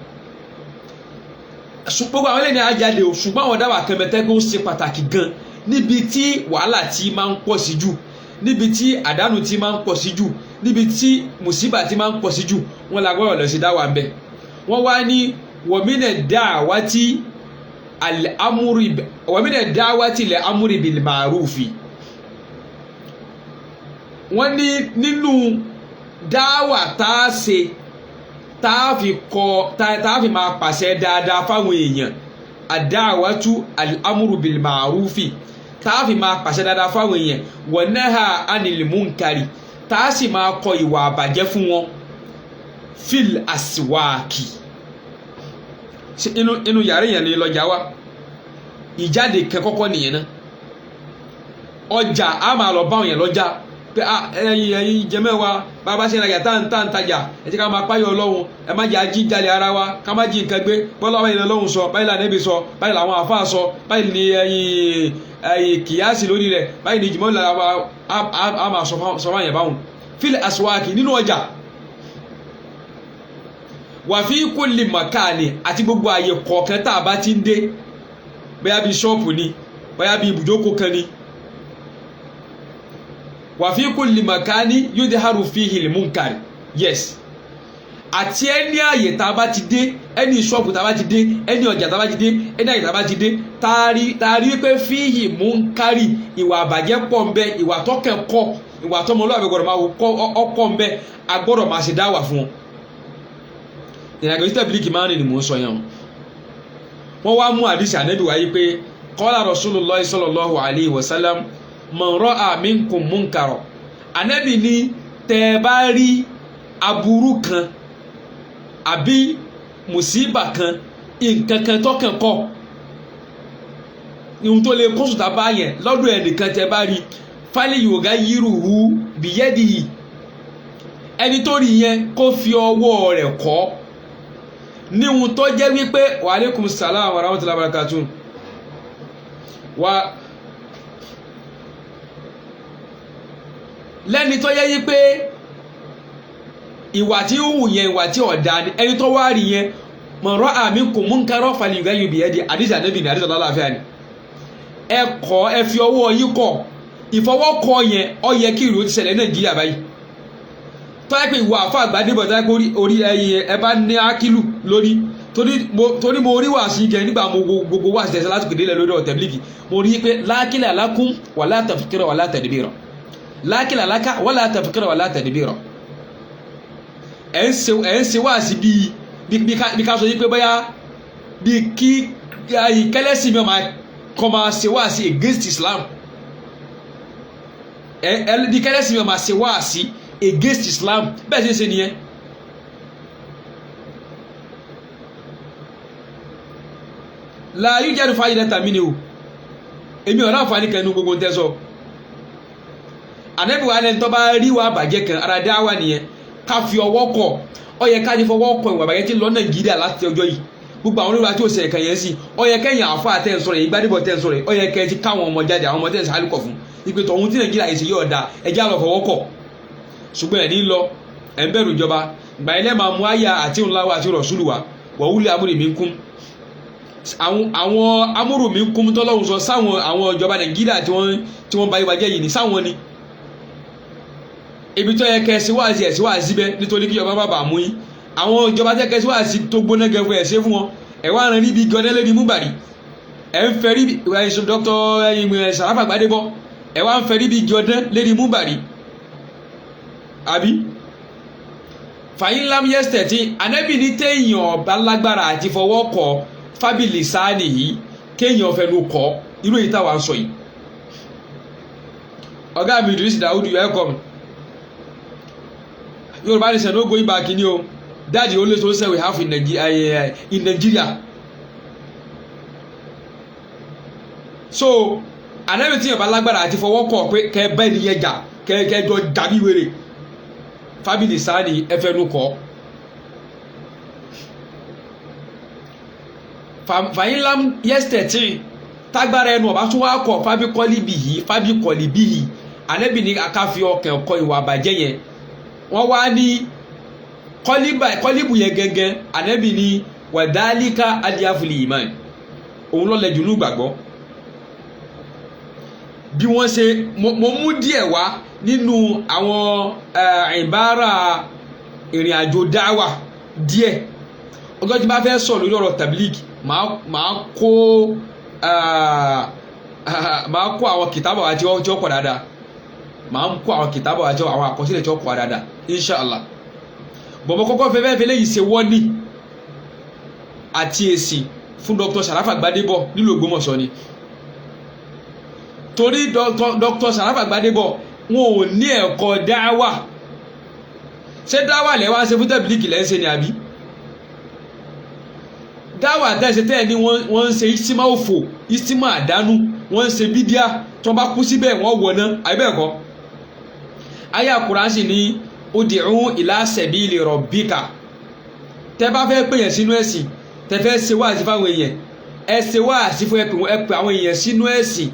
Gbogbo àwọn eléyìí ajáde o, ṣùgbọ́n àwọn dáwà kẹmẹtẹ́ kó ṣe pàtàkì gan níbi tí wàhálà tí máa ń pọ̀ sí jù, níbi tí àdánù tí máa ń pọ̀ sí jù, níbi tí mùsíbà tí máa ń pọ̀ sí jù, wọ́n la gbọ́dọ̀ lọ sí dáwà ń bẹ̀. Wọ́n wá ní wọ̀mínà dáwàtí lẹ̀ amúri bil ma'rufi. Wọ́n ní nínú dáwà tá a ṣe, tá a fi kọ, tá a fi máa pàṣẹ dáadáa fáwọn èèyàn, àdáwàtú al-amru bil ma'rufi, tá a fi máa pàṣẹ dáadáa fáwọn èèyàn, wa naha anil munkari, tá a sì máa kọ ìwà àbàjẹ́ fún wọn, fil aswaki. Inú yàrá èèyàn ni lọ́jà wa, ìjáde kẹ́kọ́kọ́ nìyẹn náà. Ọjà, a máa lọ báwọn yẹn lọ́jà pé ẹ̀yin jẹmẹ wa, bàbá ṣe ìrajà tá ń tajà, ẹ jẹ́ ká máa páyọ Ọlọ́run, ẹ má jẹ́ ajíjalè ara wa, ká má jí nǹkan gbé. Bọ́lá báyìí lọ́lọ́run sọ, báyìí lànà ẹbí sọ, báyìí làwọn àfáà sọ, báyìí ni ẹ̀yin ẹ̀yin kìyàsí lórí rẹ̀, báyìí ni jìmọ̀ làwọn a máa sọ fún àyàn báwọn. Fil aswaki, nínú ọjà, wà fi kulli makani, àti gbogbo àyè kọ̀ọ̀kan tá a bá ti ń dé, bóyá bíi ṣọ́ọ̀pù ni, bóyá bíi ibùjókòó kan ni. Wà fi kulli makani yudharu fihi al-munkar. Yes, àti ẹni àyè tá a bá ti dé, ẹni ṣọ́ọ̀bù tá a bá ti dé, ẹni ọjà tá a bá ti dé, ẹni àyè tá a bá ti dé, taari pé fihi munkari, ìwà àbàjẹ́ pọ̀ ń bẹ, ìwà tọ́kẹ̀ kọ́, ìwà tọmọlúwàbí gbọ́dọ̀ máa kọ́ ọkọ̀ ń bẹ, a gbọ́dọ̀ máa ṣe dáwà fún wọn. Ìrìnàjò tí tẹ̀bílíkì máa ń rìn ni mò ń sọ yẹn o. Wọ́n wá mú àdìsí ànábì wáyé pé qala Rasulullahi sallallahu alayhi wa sallam, man ra'a minkum munkara. Ànábì ní tẹ́ ẹ bá rí aburú kan àbí mùsíbà kan, nǹkan kan tọkàn kọ, ohun tó lè kó sùtà bá yẹn lọ́dọ̀ ẹnìkan, tẹ́ bá rí, falyughayyirhu biyadihi, ẹni tó rí yẹn kó fi ọwọ́ rẹ̀ kọ́ ní ohun tó jẹ́ wípé wa alaikum salam wa rahmatullahi wa barakatuh wa lẹ́ni tó yẹ wípé ìwà tí ó wù yẹn, ìwà tí ọ̀dà ni ẹni tó wá rí yẹn. Man ra'a minkum munkaran falyughayyirhu biyadihi, àdìsí ànábì ní àdìsí ọ̀làlàáfíà ni. Ẹ kọ́, ẹ fi ọwọ́ yín kọ́. Ìfọwọ́kọ yẹn, ó yẹ kí ìrò ti ṣẹlẹ̀ Nàìjíríà báyìí. Tó yẹ pé ìwà àfa àgbàdébọ̀, tó yẹ pé orí ẹyin ẹ bá ní ákílù lórí, torí mo rí wàásù gẹ nígbà mo gbogbo wàásù tẹ̀sán láti pèdé lẹ lórí ọ̀tẹ̀ bílíkì, mo rí pé lákìlà lákún wala tafkira wala tadbira, lákìlà láká wala tafkira wala tadbira. Ẹ̀ ń ṣe wàásù bíi ká sọ yí pé bóyá bíi kí kẹlẹ́sì mi kọ́ máa ṣe wàásù against Islam, bí kẹlẹ́sì mi máa ṣe wàásù against Islam, bẹ́ẹ̀ ṣe ń ṣe nìyẹn. La yóò jáde fàáyé lẹ́tà mí ni o, èmi ọ̀rọ̀ àǹfààní kan inú gbogbo ń tẹ́sọ̀. Ànábì wa lẹ́ni tó bá rí wa bàjẹ́ kan, ara dá wà nìyẹn, ká fi ọwọ́ kọ̀. Ó yẹ ká ní fọwọ́ kọ ìwà bàjẹ́ tí ń lọ Nàìjíríà láti ọjọ́ yìí. Gbogbo àwọn olórí wa tí ò ṣe ẹ̀kan yẹn sí, ó yẹ kẹ́yìn àfa tẹ́ ń sọ̀rọ̀ yìí, gbádìbọ̀ tẹ́ ń sọ̀rọ̀ yìí, ó yẹ kẹ́ ti káwọn ọmọ jáde, àwọn ọmọ tẹ́ ń sàálùkọ̀ fún ìpè tọ̀hún tí Nàìjíríà yìí ṣe yóò da, ẹjẹ́ àlọ́ fọwọ́ kọ̀. Ṣùgbọ́n ẹ̀ ní lọ, ẹ̀ ń bẹ̀rù ìjọba gbà ilẹ̀ máa mú àyà àti ńláwà àti rọ̀ṣúlù wa wọ̀wúlẹ̀ amúrì mi ń kún. Àwọn amúrù mi ń kún tọ́lọ́hún sọ sáwọn àwọn ìjọba Nàìjíríà tí wọ́n bá yíwa jẹ́ yìí ní sáwọn ni. Ibi tó yẹ kẹ́ sí wáàsí ẹ̀ sí wáàsí bẹ́ nítorí kí ìjọba bàbà mú yín. Àwọn ìjọba tẹ́ kẹ́ sí wáàsí tó gbóná gẹ̀fọ́ ẹ̀ ṣe fún wọn. Ẹ̀ wá rán níbi gan lẹ́ni múbàrí. Ẹ̀ ń fẹ́ rí Dr. Sàràfà Gbadébọ̀. Ẹ̀ wá ń fẹ́ rí bí gan lẹ́ni múbàrí. Àbí fàyín lam yẹsẹ̀ tí Ànábì ní téèyàn ọba lágbára àti fọwọ́ kọ fábìlì sáàni yìí, kéèyàn fẹnu kọ irú èyí táwa ń sọ yìí. Ọ̀gá mi Idris Daoud, you welcome. Yorùbá Nation no going back ni o. That's the only solution we have in Nigeria, in Nigeria. So ànábì tí yẹn bá lágbára àti fọwọ́ kọ̀ pé kẹ bẹ́ẹ̀ ni yẹn jà, kẹ jọ dàbí wèrè, fábìlì sáà ni ẹ fẹnu kọ́. Fàyínlám yẹ́sítẹ̀tì tágbára ẹnu ọba tún wá kọ̀ fábíkọ́lì bìyí, fábíkọ́lì bìyí. Ànábì ní akáfi ọkàn kọ ìwà àbàjẹ́ yẹn. Wọ́n wá ní kọ́líbù yẹn gẹ́gẹ́. Ànábì ní wàdálíkà adíáfúlì ìmán, òun lọ́lẹ̀ jù ní ìgbàgbọ́. Bí wọ́n ṣe mo mú díẹ̀ wá nínú àwọn ìbára ìrìn àjò dáwà díẹ̀. Ọjọ́ tí bá fẹ́ sọ lórí ọ̀rọ̀ tablig, máa kó àwọn kìtàbà wa tí ó pọ̀ dáadáa, máa kó àwọn kìtàbà wa tí àwọn àkọsílẹ̀ tí ó pọ̀ dáadáa, inṣàlá. Bọ̀bọ̀ kọ́kọ́ fẹ́ fẹ́ léyìí ṣe wọ́n ní àti èsì fún Dr. Sharafa Gbadebo nílùú Ògbómọ̀ṣọ́ ni. Torí Dr. Sharafa Gbadebo wọn ò ní ẹ̀kọ́ dáwà. Ṣé dáwà lẹ́wà ṣe fún tẹ̀bílíkì lẹ́ńṣe ni àbí dáwà tẹ́sẹ̀ tẹ́ ni wọ́n ń ṣe ìsímà òfò, ìsímà àdánù, wọ́n ń ṣe bídíà, tí wọ́n bá kú síbẹ̀ wọ́n wọ̀ ná, àbí bẹ́ẹ̀ kọ́? Àyá Kùránì sì ní ud'u ila sabili rabbika. Tẹ́ bá fẹ́ pèyàn sínú ẹ̀sìn, tẹ́ fẹ́ ṣe wáàsí fáwọn èèyàn, ẹ ṣe wáàsí fún ẹ pè àwọn èèyàn sínú ẹ̀sìn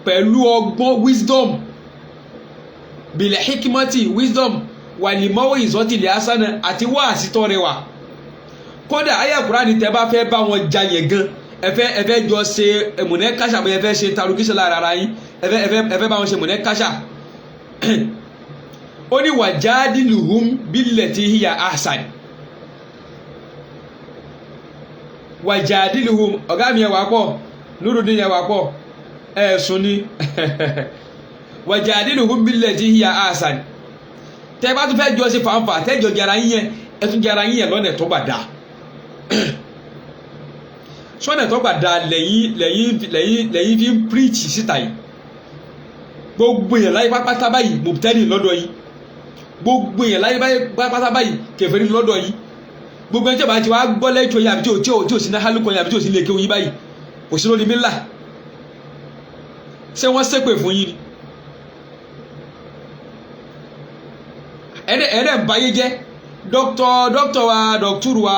pẹ̀lú ọgbọ́n, wisdom, bil hikmati, wisdom, wàlìmọ́wò ìzọ́tìlẹ̀ asánà àti wáàsí tó rẹwà. Kódà àyá Kùránì tẹ́ bá fẹ́ bá wọn jayẹ̀ gan, ẹ fẹ́ jọ ṣe mùnẹ́ káṣà, bóyá ẹ fẹ́ ṣe tarukíṣẹ́ lára ara yín, ẹ fẹ́ bá wọn ṣe mùnẹ́ káṣà. Ó ní wajadiluhum billati hiya ahsan. Wajadiluhum, ọ̀gá mi ẹ̀ wá pọ̀, Nurudeen ẹ̀ wá pọ̀, ẹ̀sùn ni. Wajadiluhum billati hiya ahsan. Tẹ́ bá tún fẹ́ jọ ṣe fàǹfà, tẹ́jọ jara yín yẹn, ẹ tún jara yín yẹn lọ́nà tó gbà dáa. Sọ́nà tó gbà dáa lẹ́yìn fi ń píríìtì síta yìí. Gbogbo èèyàn láyé pápátá báyìí mùtẹ́rì lọ́dọ̀ yìí, gbogbo èèyàn láyé pápátá báyìí kèfèrí lọ́dọ̀ yìí. Gbogbo ẹni tí ọba ti wá gbọ́ lẹ́jọ́ yìí àbí tí ò sí ní hálùkọ́ yìí àbí tí ò sí ní èké yìí báyìí, kò sí lórí mílà. Ṣé wọ́n ṣépè fún yín ni? Ẹ̀ẹ́dẹ̀ ń bayé jẹ́. Dọ́kítọ̀ wa, dọ́kítọ̀rù wa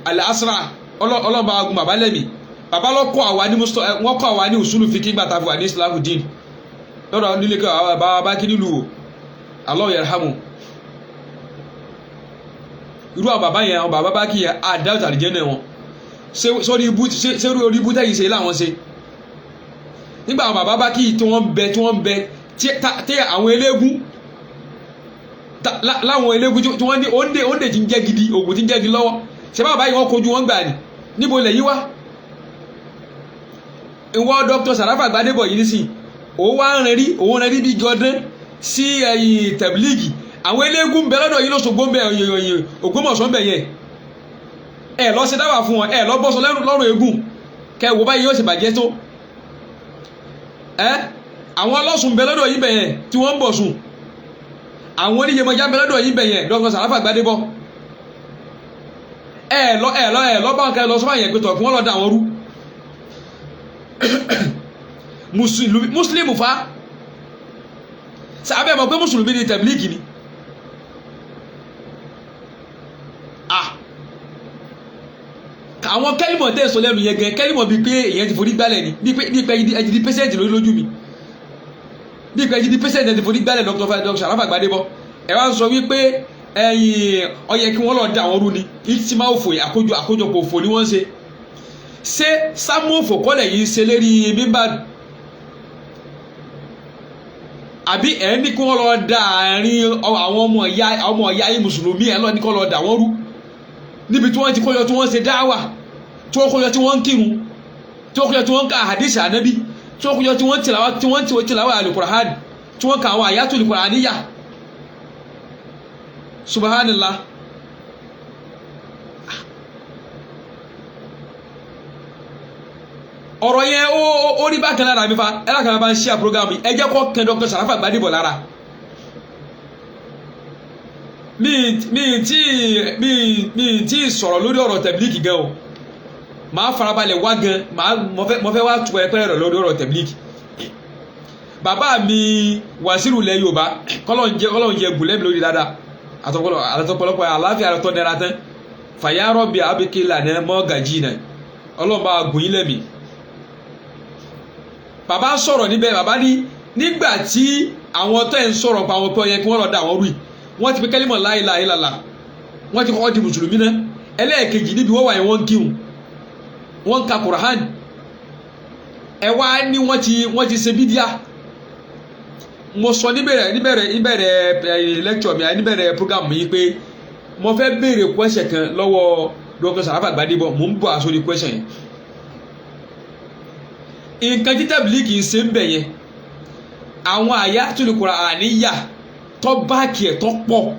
Al-Asra, ọlọ́ba agun bàbá lẹ́mí, bàbá lọ kọ́ àwa ní wọ́n kọ́ àwa ní usulu fiki gbà tá a fi wà ní Islahudeen lọ́dọ̀ nílé kí bàbá bá kí nílùú Allah yarhamu. Irú àwọn bàbá yẹn, àwọn bàbá bá kí yẹn àdáwò àlìjẹ́ náà wọn sórí orí ibú tẹ́yìn ṣe láwọn ṣe nígbà àwọn bàbá bá kí tí wọ́n bẹ tí àwọn eléégún láwọn eléégún tí wọ́n ní òǹdè tí ń jẹ́ gidi, ògùn tí ń jẹ́ gidi lọ́wọ́. Ṣe bá bàbá yìí wọ́n kojú wọn gbà ní níbo ilẹ̀ yìí wá? Ìwọ Dr. Sharafa Gbadebo yìí nísìn, òun wá ń rìn, òun rìn bí gọdán sí ẹ̀yìn tẹ̀blígì. Àwọn eléégún ń bẹ lọ́dọ̀ yìí lóṣogbo ń bẹ, Ògbómọ̀ṣọ́ ń bẹ yẹn. Ẹ lọ ṣe dáwà fún wọn, ẹ lọ bọ́sọ lọ́rùn eégún kẹ wò báyìí yóò ṣe bàjẹ́ tó. Ẹ àwọn ọlọ́sùn ń bẹ lọ́dọ̀ yìí bẹ yẹn tí wọ́n ń bọ̀ sùn. Àwọn oníyèmọ̀já ń bẹ lọ́dọ̀ yìí bẹ yẹn, Dr. Sharafa Gbadebo. Ẹ lọ bá wọn kẹ lọ sọ́wọ́ yẹn pé tọ̀ kí wọ́n lọ da àwọn rú. Mùsùlùmí fa sábẹ́ mọ̀ pé mùsùlùmí ni tẹ̀blígì ni. Àwọn kẹ́lìmọ̀ tẹ́ sọ lẹ́nu yẹn gan, kẹ́lìmọ̀ bíi pé èèyàn ti forí gbálẹ̀ ni, bíi pé ẹ ti di pẹ́sẹ́ǹtì lórí lójú mi, bíi pé ẹ ti di pẹ́sẹ́ǹtì, ẹ ti forí gbálẹ̀. Dr. Sharafa Gbadebo, ẹ wá ń sọ wípé ẹ̀yìn ó yẹ kí wọ́n lọ da àwọn rú ni. Ìtìmá òfò, àkójọpọ̀ òfò ni wọ́n ń ṣe. Ṣé sámú òfò kọ́lẹ̀ yìí ń ṣe lérí mímbà? Àbí ẹ̀ ní kí wọ́n lọ da àárín àwọn ọmọ ìyá yìí mùsùlùmí, ẹ̀ lọ ní kí wọ́n lọ dà wọ́n rú níbi tí wọ́n ti kóyọ tí wọ́n ṣe dáwà, tí wọ́n kóyọ tí wọ́n ń kírun, tí wọ́n kóyọ tí wọ́n ń ka àdìsí ànábì, tí wọ́n kóyọ tí wọ́n tìlàwà, tí wọ́n tìlàwà àlùkùránì, tí wọ́n ka àwọn àyátù àlùkùránìyà. Subhanallah. Ọ̀rọ̀ yẹn ó rí bákan lára mi fa. Ẹ lákàrà bá ń ṣe àpúrógámù yìí, ẹ jẹ́ kó kẹ́ Dr. Sharafa Gbadebo lára. Mi tí sọ̀rọ̀ lórí ọ̀rọ̀ tẹ̀blíkì gan o. Màá farabalẹ̀ wá gan, mo fẹ́ wá tu ẹ̀pẹ́rẹ́ rẹ̀ lórí ọ̀rọ̀ tẹ̀blíkì. Bàbá mi Wàsíù lẹ Yorùbá, kọ́lọ̀ ń jẹ gùlẹ́mi lórí dáadáa, àtọ̀pọ̀lọpọ̀ àláfíà rẹ̀ tọ́ nira tán. Fàyàrọ̀ bíi abikila ní mọ́gàjì náà, Ọlọ́run bá gùn yín lẹ́mìí. Bàbá sọ̀rọ̀ níbẹ̀, bàbá ní nígbà tí àwọn tó ẹ̀ ń sọ̀rọ̀ pa àwọn pé ó yẹ kí wọ́n lọ da àwọn rú yìí, wọ́n ti fi kẹ́límọ̀ la ilaha illallah, wọ́n ti kọ́kọ́ di mùsùlùmí náà. Ẹlẹ́ẹ̀kejì, níbi wọ́n wà yẹn, wọ́n ń kírun, wọ́n ń ka Kùránì. Ẹ wá ní wọ́n ti ṣe bídíà. Mo sọ níbẹ̀rẹ̀ lecture mi, níbẹ̀rẹ̀ program yìí, pé mo fẹ́ béèrè question kan lọ́wọ́ Dr. Sarafa Gbadebo. Mo ń bọ̀ àsórí question yẹn. Nǹkan tí tẹ̀bílíkì ń ṣe ń bẹ̀ yẹn, àwọn àyátùl Kùránìyà tó báàkì ẹ̀ tó pọ̀,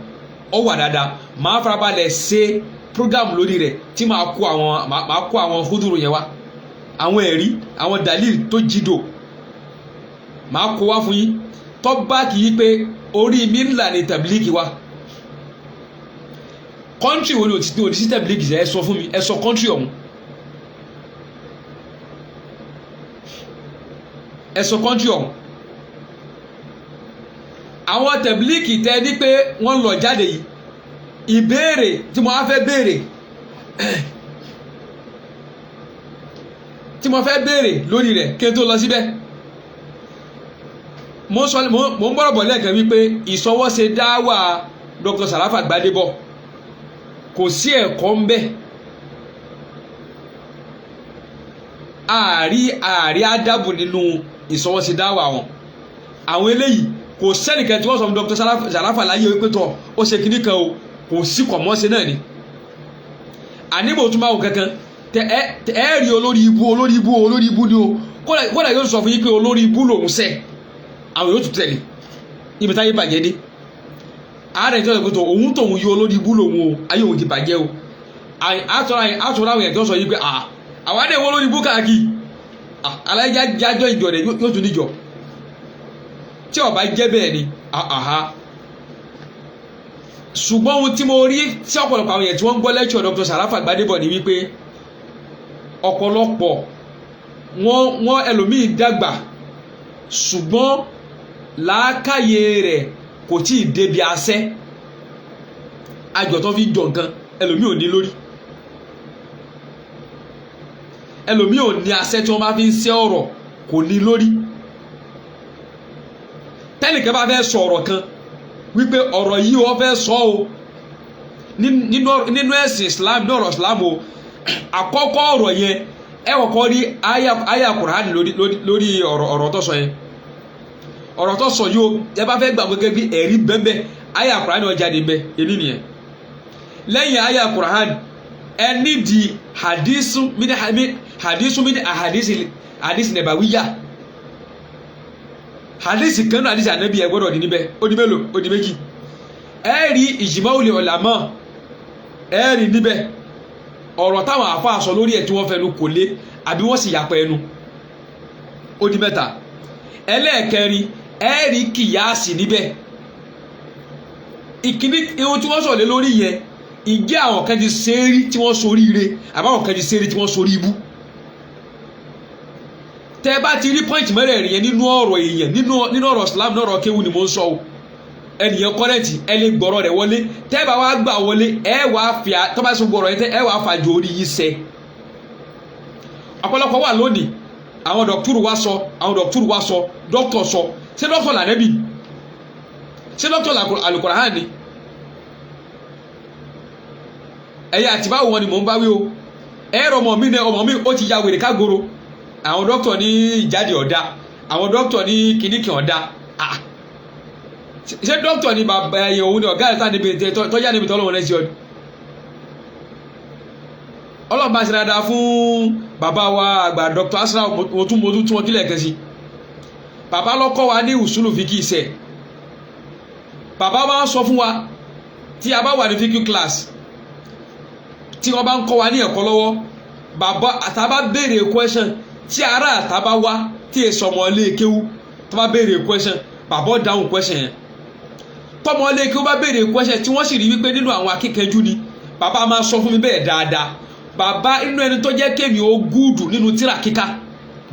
ó wà dáadáa. Màá farabalẹ̀ ṣe program lórí rẹ̀ tí màá kó àwọn húdùrù yẹn wá, àwọn ẹ̀rí, àwọn dalil tó jìdò, màá kó wá fún yín tó báàkì yí pé orí mi ńlá ni tẹ̀bílíkì wa. Country wo ni ò ti sí tẹ̀bílíkì? Ẹ sọ fún mi, ẹ sọ country ọ̀hún, ẹ sọ country ọ̀hún. Àwọn tẹ̀bílíkì tẹ ní pé wọ́n lọ jáde yìí, ìbéèrè tí mo fẹ́ béèrè lórí rẹ̀ kí n tó lọ síbẹ̀, mo ń bọ̀rọ̀ bọ̀ lẹ́ẹ̀kan wípé ìsọwọ́ṣe dáwà Dr. Sarafa Gbadebo, kò sí ẹ̀kọ́ ń bẹ̀. Ààrí àdàbò nínú ìsọwọ́ṣe dáwà wọn. Àwọn eléyìí, kò sẹ́nìkan tí wọ́n sọ fún Dr. Sarafa láyé wípé tọ̀ ó ṣe kinní kan o, kò sí kọ̀mọ́ṣe náà ni. Àníbò tún máa wò kankan tẹ ẹ rí olórí ibú, olórí ibú, olórí ibú ni o. Kódà yóò sọ fún yín pé olórí ibú lòún sẹ́, àwọn yóò tún tẹ̀lé ibi táyé bàjẹ́ dé. Ààrẹ ìjọba ìpètò òun tóun yí olórí ibú lòun o, ayé òun ti bàjẹ́ o. Àtúrà àwọn èèyàn tó sọ yìí pé àwọn àdé wo olórí ibú káàkiri aláìjájọ́ ìjọ rẹ̀ yóò tún níjọ tí ó bá jẹ́ bẹ́ẹ̀ ni. Ṣùgbọ́n ohun tí mo rí tí ọ̀pọ̀lọpọ̀ àwọn èèyàn tí wọ́n ń gbọ́ lẹ́kṣọ̀ Dr. Sarafa Gbadebo ni wípé ọ̀pọ̀lọpọ̀ wọ́n ẹlòmíì dàgbà, ṣùgbọ́n làákàyè rẹ̀ kò tí ì débi asẹ́ àjọ tó fi jọ nǹkan. Ẹlòmíì ò ní lórí, ẹlòmíì ò ní asẹ́ tí wọ́n bá fi ń ṣẹ́ ọ̀rọ̀, kò ní lórí. Tẹ́nìkan bá fẹ́ sọ ọ̀rọ̀ kan wípé ọ̀rọ̀ yìí wọ́n fẹ́ sọ o nínú ẹ̀sìn Islam, ní ọ̀rọ̀ Islam o, àkọ́kọ́ ọ̀rọ̀ yẹn, ẹ kọ́kọ́ rí àyà Kùránì lórí ọ̀rọ̀ tó sọ yẹn. Ọ̀rọ̀ tó sọ yìí o, ẹ bá fẹ́ gbà gẹ́gẹ́ bí ẹ̀rí bẹ́ẹ̀, àyà Kùránì ó jáde bẹ́ẹ̀ èmi nìyẹn. Lẹ́yìn àyà Kùránì, ẹ nídìí hadisu mini ahadisi nàbàwíyà, hadisi kan náà, hadisi ànábì, ẹ gbọ́dọ̀ ní níbẹ̀. Ó di mélòó? Ó di méjì. Ẹ rí ìjìmọ̀ ulama, ẹ rí níbẹ̀ ọ̀rọ̀ táwọn àfáà sọ lórí ẹ̀ tí wọ́n fẹnu kò lé àbí wọ́n sì yàpẹ̀ ẹnu. Ó di mẹ́ta. Ẹlẹ́ẹ̀kẹrin, ẹ rí kìyàsì níbẹ̀. Ìkíní, ihun tí wọ́n sọ̀ lé lórí yẹn, ìjẹ́ àwọn kan ti ṣe é rí tí wọ́n sorí ire, àbáwọn kan ti ṣe é rí tí wọ́n sorí ibú? Tẹ bá ti rí pọ́ìntì mẹ́rẹ̀ẹ̀rin yẹn nínú ọ̀rọ̀ èèyàn, nínú ọ̀rọ̀ Islam, nínú ọ̀rọ̀ kéwù ni mo ń sọ o, ẹnìyẹn kọ́rẹ́ǹtì, ẹ lè gbọ́rọ̀ rẹ̀ wọlé. Tẹ́ bá wá gbà wọlé, ẹ wá fi tọ́ bá sọ gbọ́rọ̀ yẹn tẹ́ ẹ wá fàjọ orí yìí sẹ́. Ọ̀pọ̀lọpọ̀ wà lónìí, àwọn dọ̀kítùrù wá sọ, àwọn dọ̀kítùrù wá sọ, dọ́kítọ̀ sọ. Ṣé dọ́kítọ̀ lànẹ́bì? Ṣé dọ́kítọ̀ Al-Qur'an ni? Ẹ̀yà àtibáwò wọn ni mò ń bá wí o. Ẹ̀rọ ọmọ mi ní ọmọ mi ó ti ya wèrè kágoro. Àwọn dókítà ní ìjáde ọ̀dà, àwọn dókítà ní kìnnìkì ọ̀dà. Ṣé dókítà ní bàbá ẹ̀yẹ òun ni ọ̀gá ẹ̀ta níbi tọ́jà níbi tọ́lọ́wọ́n rẹ̀ sí ọ? Ọlọ́run bá ṣe dáadáa fún bàbá wa àgbà Dr. Asra. Mo tún wọn kílẹ̀ kan sí. Bàbá lọ́kọ́ wa ní usulu fíkì iṣẹ́. Bàbá wa ń sọ fún wa tí a bá wà ní fíkì class, tí wọ́n bá ń kọ́ wa ní ẹ̀kọ́ lọ́wọ́, bàbá àtàbá béèrè question, tí ará àtàbá wá tí èso ọmọ ilé kéwú tó bá béèrè question, bàbá ó dáhùn question yẹn. Tọmọ lé kí ó bá béèrè question tí wọ́n sì rí wípé nínú àwọn akíkanjú ni bàbá máa sọ fún mi bẹ́ẹ̀ dáadáa. Bàbá inú ẹni tó jẹ́ kémi ó gúùdù nínú tíra kíkà,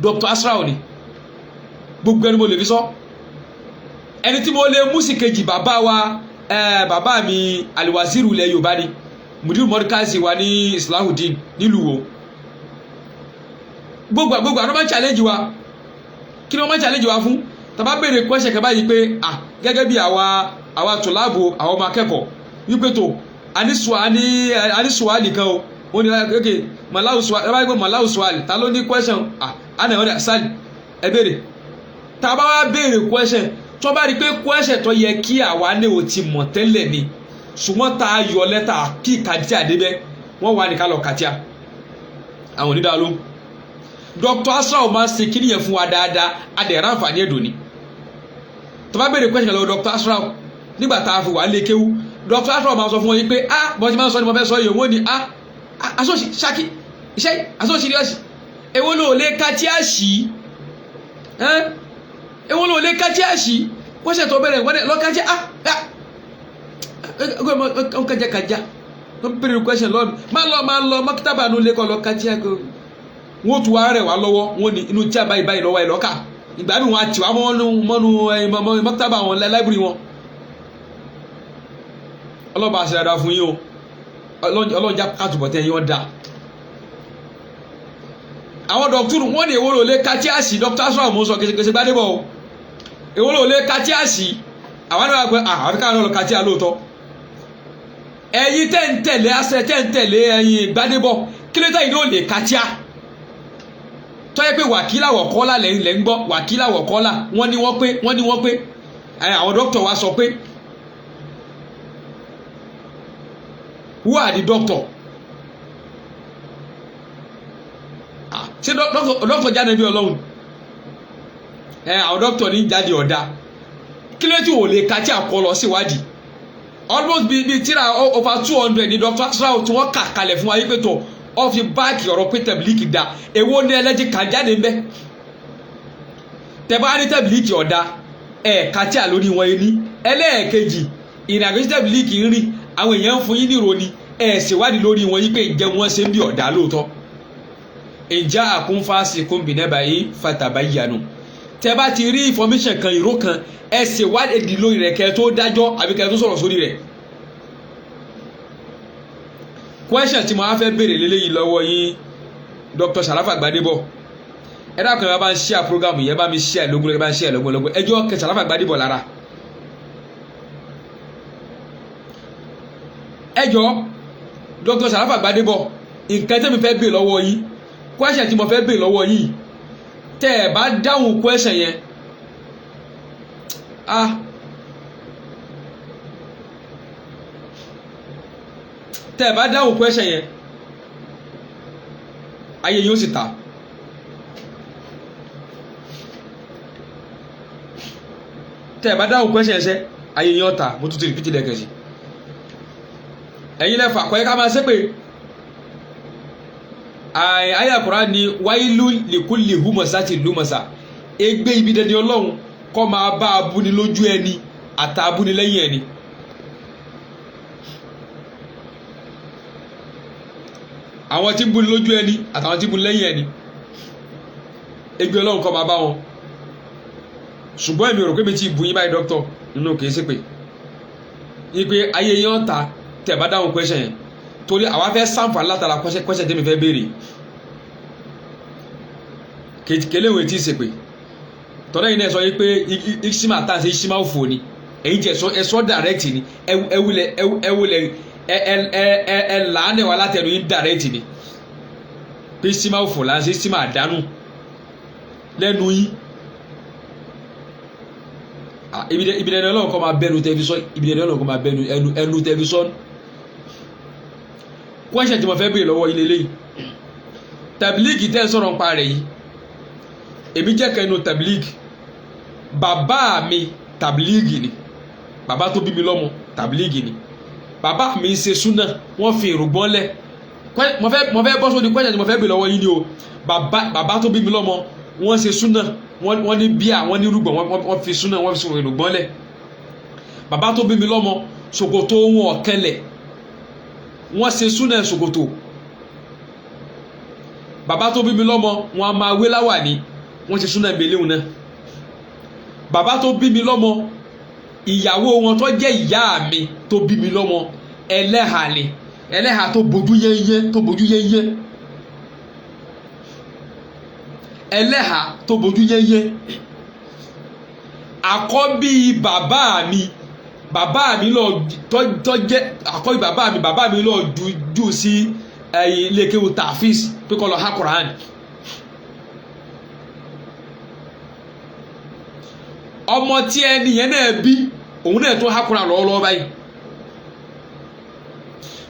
Dr. Asrao ni. Gbogbo ẹni mo lè fi sọ, ẹni tí mo lè mú sí kejì, bàbá wa, bàbá mi Aliwaziru ilẹ̀ Yorùbá ni, mudiru mọ́dúkásì wa ní Islahudeen nílùú wo. Gbogbo gbogbo àwọn máa ń challenge wa. Kí ni wọ́n máa ń challenge wa fún? Tàbá béèrè question kan báyìí pé, ah, gẹ́gẹ́ bí àwa tòláàbò, àwọn ọmọ akẹ́kọ̀ọ́, wípé tó àní suwali kan o, wọ́n ní, ok, màláwù suwali, ẹ bá yẹ pé màláwù suwali, ta ló ní question? Ah, àná ìwọ́n ní sali, ẹ béèrè. Tàbá wá béèrè question, tó bá rí i pé question tó yẹ kí àwa ní o ti mọ̀ tẹ́lẹ̀ ni, ṣùgbọ́n tá a yọ lẹ́tà kí kàdíà débẹ̀, wọ́n wà ní ká lọ kàtíà àwọn onídàá ló. Dr. Asrao máa ń ṣe kíní yẹn fún wa dáadáa, adẹ̀rẹ̀ àǹfààní ẹ̀dùn ni. Tó bá béèrè question lọ́wọ́ Dr. Asrao nígbà tá a fi wà lé kéwú, Dr. Asrao máa sọ fún wọn yìí pé, ah, bọ́n ti máa ń sọ ni mo fẹ́ sọ yìí. Wọ́n ní, ah, asọ́sì ṣákí iṣẹ́ asọ́sì ríọ́sì, èwo ló lè kàtíà sí? Èwo ló lè kàtíà sí? Wọ́n ṣètò bẹ̀rẹ̀ wọ́n lọ kàtíà. Ah ah, wọ́n kájà kájà, wọ́n béèrè question lọ́nà, máa lọ, máa lọ mọ́kítàbà nù lẹ́kọ̀ọ́, lọ kàtíà. Kó wọ́n tún wá rẹ̀ wá lọ́wọ́, wọ́n ní inú tí a báyìí báyìí lọ́wọ́ ẹ̀ lọ́kà. Ìgbà mi wọ́n á tì wá mọ́nú mọ́nú mọ́kítàbà wọn, library wọn. Ọlọ́ba àṣẹ dáadáa fún yín o. Ọlọ́njà kàtúbọ̀tẹ́ yín wọ́n dà. Àwọn dọ̀kítùrù wọ́n ní èwo ló lé kàtíàsì? Dr. Asrao mò ń sọ, kẹsẹkẹsẹ gbadébọ̀ o. Èwo ló lé kàtíàsì? Àwọn náà wà pé àwọn káwọn náà lọ kàtíà lóòótọ́. Ẹ̀yin tẹ́ ń tẹ̀lé àṣẹ, tẹ́ ń tẹ̀lé ẹ̀yin gbadébọ̀, kí ló tẹ̀yin náà lè kàtíà, tọ́yẹ pé wàkílà wọ̀kọ́lá lẹ́ ń gbọ́? Wàkílà wọ̀kọ́lá, wọ́n ní wọ́n pé, wọ́n ní wọ́n pé àwọn dókítà wa sọ pé. Who are the doctor? Ah, ṣé dókítà jáde bí Ọlọ́run ẹ? Àwọn dókítà ní jáde ọ̀dà. Kí ló tí wò lè ka tí a kọ lọ síwádìí? Almost bíi tíra over 200 ní Dr. Asrao tí wọ́n kà kalẹ̀ fún wa yí pé tó ọ fi báàkì ọ̀rọ̀ pé tẹ̀bílíkì da. Èwo ní ẹlẹ́jì kà jáde ń bẹ́? Tẹ̀bá ní tẹ̀bílíkì ọ̀dà, ẹ̀ kàtíà lórí wọn ní. Ẹlẹ́ẹ̀kejì, ìrìnàjò tí tẹ̀bílíkì ń rìn, àwọn èèyàn ń fún yín ní ìròní, ẹ̀ ṣèwádìí lórí wọn yí pé ǹjẹ́ wọ́n ṣe ń bí ọ̀dà lóòótọ́? Ìjà àkúnfàṣe kúnbìnẹ́bà yìí fatabayyanu. Tẹ́ bá ti rí information kan, ìró kan, ẹ ṣèwádìí lórí rẹ̀ kẹ́ tó dájọ́ àbí kẹ́ tó sọ̀rọ̀ sórí rẹ̀. Question tí mo á fẹ́ béèrè lélẹ́yìí lọ́wọ́ yín, Dr. Sharafa Gbadebo, ẹ dákun, ẹ bá ń share program yẹn, bá mi share lógún, ẹ bá ń share lógún lógún. Ẹjọ́ kẹ Sharafa Gbadebo lára. Ẹjọ́ Dr. Sharafa Gbadebo, nǹkan tẹ́mi fẹ́ béèrè lọ́wọ́ yín, question tí mo fẹ́ béèrè lọ́wọ́ yín, tẹ́ ẹ bá dáhùn question yẹn, ah, tẹ́ ẹ bá dáhùn question yẹn, ayé yóò sì ta. Tẹ́ ẹ bá dáhùn question yẹn sẹ́, ayé yóò ta. Mo tún ti repeat lẹ́ẹ̀kan sí. Ẹ̀yin lẹ́fà kọ́ ẹ ká máa ṣépè. Ayé àkùrá ni wáìlú lìkúlì húmọ̀sá ti lúmọ̀sá. Ègbé ibi dandan Ọlọ́run kọ́ máa bá abúni lójú ẹni àtàbúni lẹ́yìn ẹni. Àwọn tí ń búni lójú ẹni àtàwọn tí ń búni lẹ́yìn ẹni, ègbé Ọlọ́run kọ́ máa bá wọn. Ṣùgbọ́n èmi ò rò pé mi ti bù yín báyìí, dókítọ̀, nínú kìí ṣe pé ipe ayé yín ọ̀ta tẹ̀ bá dáhùn question yẹn, torí àwa fẹ́ sàǹfààní látara question tẹ́mi fẹ́ béèrè. Kéléwé tí ì ṣe pé tọ́lá yìí náà sọ yìí pé ìṣímà tá à ń ṣe ìṣímà òfò ni. Èyí jẹ́ ẹ̀sọ́ direct ni. Ẹwulẹ̀ ẹwulẹ̀ ẹ làánẹ̀ wà látẹnu yín direct ni pé ìṣímà òfò là ń ṣe, ìṣímà àdánù lẹ́nu yín. Ibi dẹni Ọlọ́run kọ́ máa bẹ́nu tẹlifíṣọ́n, ibi dẹni Ọlọ́run kọ́ máa bẹ́nu ẹnu tẹlifíṣọ́n. Question tí mo fẹ́ béèrè lọ́wọ́ ilé lẹ́yìn tàbílíìgì tẹ́ ń sọ̀rọ̀ ń pa rẹ̀ yìí, èmi jẹ́ kẹnu tàbílíìgì. Bàbá mi tàbílíìgì ni, bàbá tó bí mi lọ́mọ tàbílíìgì ni. Bàbá mi ń ṣe súnà, wọ́n fi èrògbọ́n lẹ̀. Mo fẹ́ bọ́ sórí question tí mo fẹ́ béèrè lọ́wọ́ yín ni o. Bàbá tó bí mi lọ́mọ, wọ́n ṣe súnà, wọ́n ní bíà, wọ́n ní rúgbọ̀n, wọ́n fi súnà, wọ́n fi èrògbọ́n lẹ̀. Bàbá tó bí mi lọ́mọ, ṣòkòtò wọn ọ̀kẹ́lẹ̀, wọ́n ṣe súnà ṣòkòtò. Bàbá tó bí mi lọ́mọ, wọn a máa wé láwàní, wọ́n ṣe súnà ìbílẹ̀ náà. Bàbá tó bí mi lọ́mọ, ìyàwó wọn tó jẹ́ ìyá mi tó bí mi lọ́mọ, ẹlẹ́hà ni, ẹlẹ́hà tó bojú yẹ́nyẹ́, tó bojú yẹ́nyẹ́, ẹlẹ́hà tó bojú yẹ́nyẹ́. Àkọ́bí bàbá mi, bàbá mi lọ tó jẹ́ àkọ́bí bàbá mi, bàbá mi lọ jù sí ilé kéwú tàfíìs pé kó lọ há Kùránì. Ọmọ tí ẹni yẹn náà bí, òun náà tó há Kùránì lọ́wọ́lọ́wọ́ báyìí.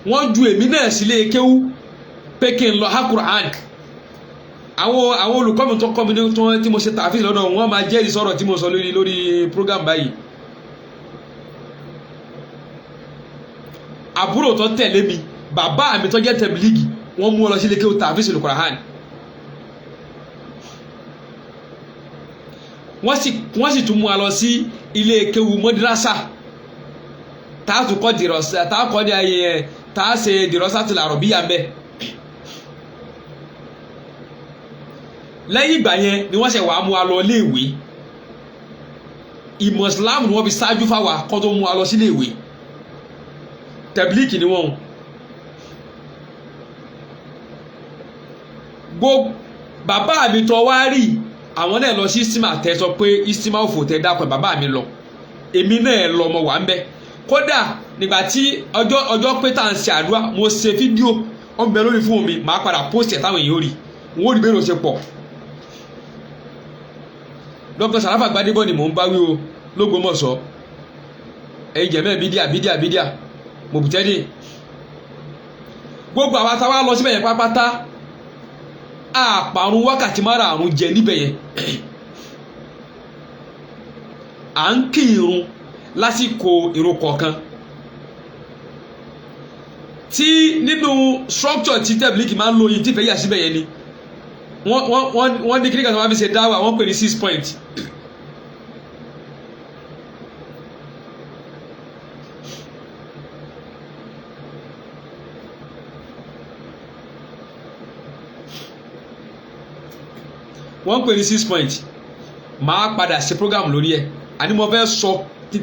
Wọ́n ju èmi náà sílé kéwú pé kí n lọ há Kùránì. Àwọn olùkọ́ mi tó kọ́ mi ní tí mo ṣe tàfíìs lọ́dọ̀ wọn máa jẹ́rìí sọ̀rọ̀ tí mo sọ lórí program báyìí. Àbúrò tó tẹ̀lé mi, bàbá mi tó jẹ́ tẹ̀blígì, wọ́n mú ọ lọ sílé kéwú tàfíìs Kùránì. Wọ́n sì tún mú wa lọ sí ilé kéwú mọ́dírásà, tààtù kọ́ dìrọ̀sà, tààkọ́ ní ayé yẹn, tàà ṣe dìrọ̀sà ti làrọ̀ bíyà ń bẹ̀. Lẹ́yìn ìgbà yẹn ni wọ́n ṣe wàá mú wa lọ iléèwé. Ìmọ̀ Ìsìláàmù ni wọ́n fi ṣáájú fáwa kó tó mú wa lọ sí iléèwé. Tẹ̀blíkì ni wọ́n. Gbogbo bàbá mi tó wá rí, àwọn náà lọ sí istima, tẹ sọ pé istima òfò tẹ dákun, bàbá mi lọ, èmi náà lọ, ọmọ wà ń bẹ. Kódà nígbà tí ọjọ́ pé tá à ń ṣe àdúrà, mo ṣe fídíò, ó ń bẹ lórí fóònù mi, màá padà post ẹ̀ táwọn èèyàn rí, wọ́n ó rí bẹ́ẹ̀ ló ṣe pọ̀. Dr. Sarafa Gbadebo ni mò ń bá wí o l'Ógbómọ̀ṣọ́. Ẹ̀yin jẹ̀mẹ́ bídíà bídíà bídíà mòbùtẹ́dì, gbogbo àwa táwa lọ síbẹ̀ yẹn pápátá, àpàrùn wákàtí márààrún jẹ níbẹ̀ yẹn. À ń kí irun lásìkò irun kọ̀ọ̀kan tí nínú structure tí tẹ̀blíkì máa ń lo yìí tí ìfẹ́ yà síbẹ̀ yẹn ni wọ́n ní kíníkà tó máa fi ṣe dáwà, wọ́n pè ní 6 point. Wọ́n pè ní 6 point. Máa padà ṣe program lórí ẹ̀. Àní mo fẹ́ sọ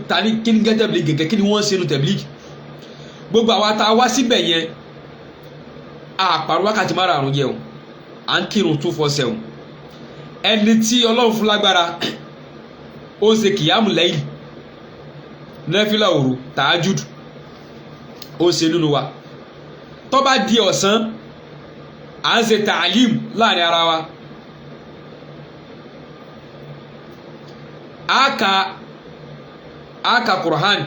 ta ní kí ní gẹ́ tẹ̀blíkì gẹ́gẹ́, kí ni wọ́n ń ṣe nu tẹ̀blíkì. Gbogbo àwa tá a wá síbẹ̀ yẹn, àpàrọ̀ wákàtí márààrún jẹun, à ń kírun 247. Ẹni tí Ọlọ́run fún lágbára, ó ń ṣe kìyàmù lẹ́yìn nẹ́fìlà òru tààjùd, ó ń ṣe nínú wa. Tó bá di ọ̀sán, à ń ṣe tààlim láàrin ara wa. A ka Qur'an,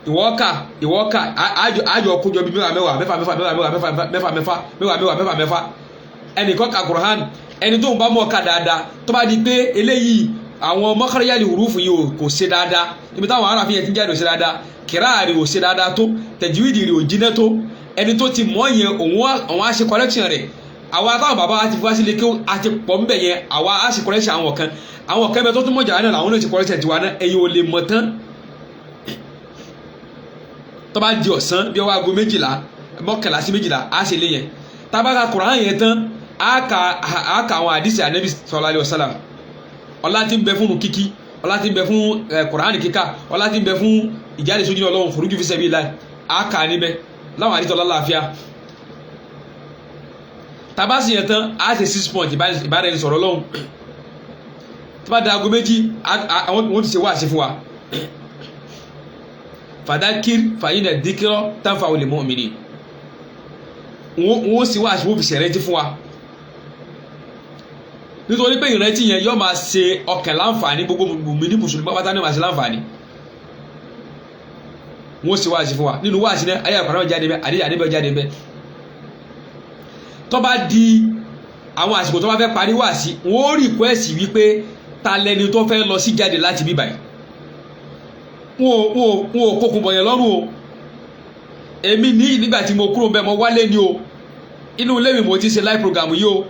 ìwọ́ka ìwọ́ka, àjọ kójọ bíi mẹ́wàá mẹ́wàá, mẹ́fà mẹ́fà, mẹ́wàá mẹ́wàá, mẹ́fà mẹ́fà, mẹ́fà mẹ́wàá mẹ́wàá, mẹ́fà mẹ́fà. Ẹnìkan ka Qur'an, ẹni tó ń bá mọ̀ ká dáadáa, tó bá di pé eléyìí àwọn mọ́kànlélẹ́yàlì hurufu yìí kò ṣe dáadáa, ibi táwọn aráàfin yẹn ti ń jáde ò ṣe dáadáa, kìrá rẹ̀ ò ṣe dáadáa tó, tẹ̀júwìdì rẹ̀ ò jiná tó, ẹni tó ti mọ̀ yẹn òun á ṣe correction rẹ̀. Àwa táwọn bàbá wa ti fi wá sílé kí a ti pọ̀ ń bẹ̀ yẹn, àwa á ṣe correction àwọn kan, àwọn kan bẹ tó tún mọ̀ jàrá náà làwọn náà ti correction tiwa náà, ẹ̀yin ò lè mọ̀ tán. Tó bá di ọ̀sán bí ọwọ́ aago 12, 11 sí 12, á ṣe lé yẹn. Tá bá ka Kùránì yẹn tán, á ka àwọn àdìsí Ànábì sallallahu alaihi wasallam. Ọlá tí ń bẹ fún kíkí, ọlá tí ń bẹ fún Kùránì kíkà, ọlá tí ń bẹ fún ìjáde sójú Ọlọ́run, khuruju fi sabilillah, á kà níbẹ̀ láwọn àdìsí ọlá láàfíà. Tá bá sì yẹn tán, á ṣe 6 point ìbáraẹnisọ̀rọ̀ lọ́hùn. Tó bá da aago 2, wọ́n ti ṣe wáàsí fún wa. Fàdákìr fàyínà díkírọ́ tánfà olè mọ́mìnì, wọ́n sì wá àṣìwò fi ṣẹ̀rẹ́tí fún wa, nítorí pé ìrètí yẹn yóò máa ṣe ọkàn láǹfààní, gbogbo mùmíní mùsùlùmí pátá ní máa ṣe láǹfààní. Wọ́n sì wá àṣì fún wa nínú wáàsí náà, ayé àpàrọ̀ jáde bẹ́ẹ̀, àdéhùn àdébẹ̀ jáde bẹ́ẹ̀. Tó bá di àwọn àsìkò tó bá fẹ́ parí wáàsí, wọ́n ó rìkwẹ́sì wípé ta lẹni tó fẹ́ lọ sí jáde láti bíbáyìí. Wọn ò kókun bọ̀yẹ̀ lọ́rùn o. Èmi ní nígbà tí mo kúrò bẹ́ẹ̀, mo wálé ni o, inú ilé mi mo ti ṣe live program yìí o,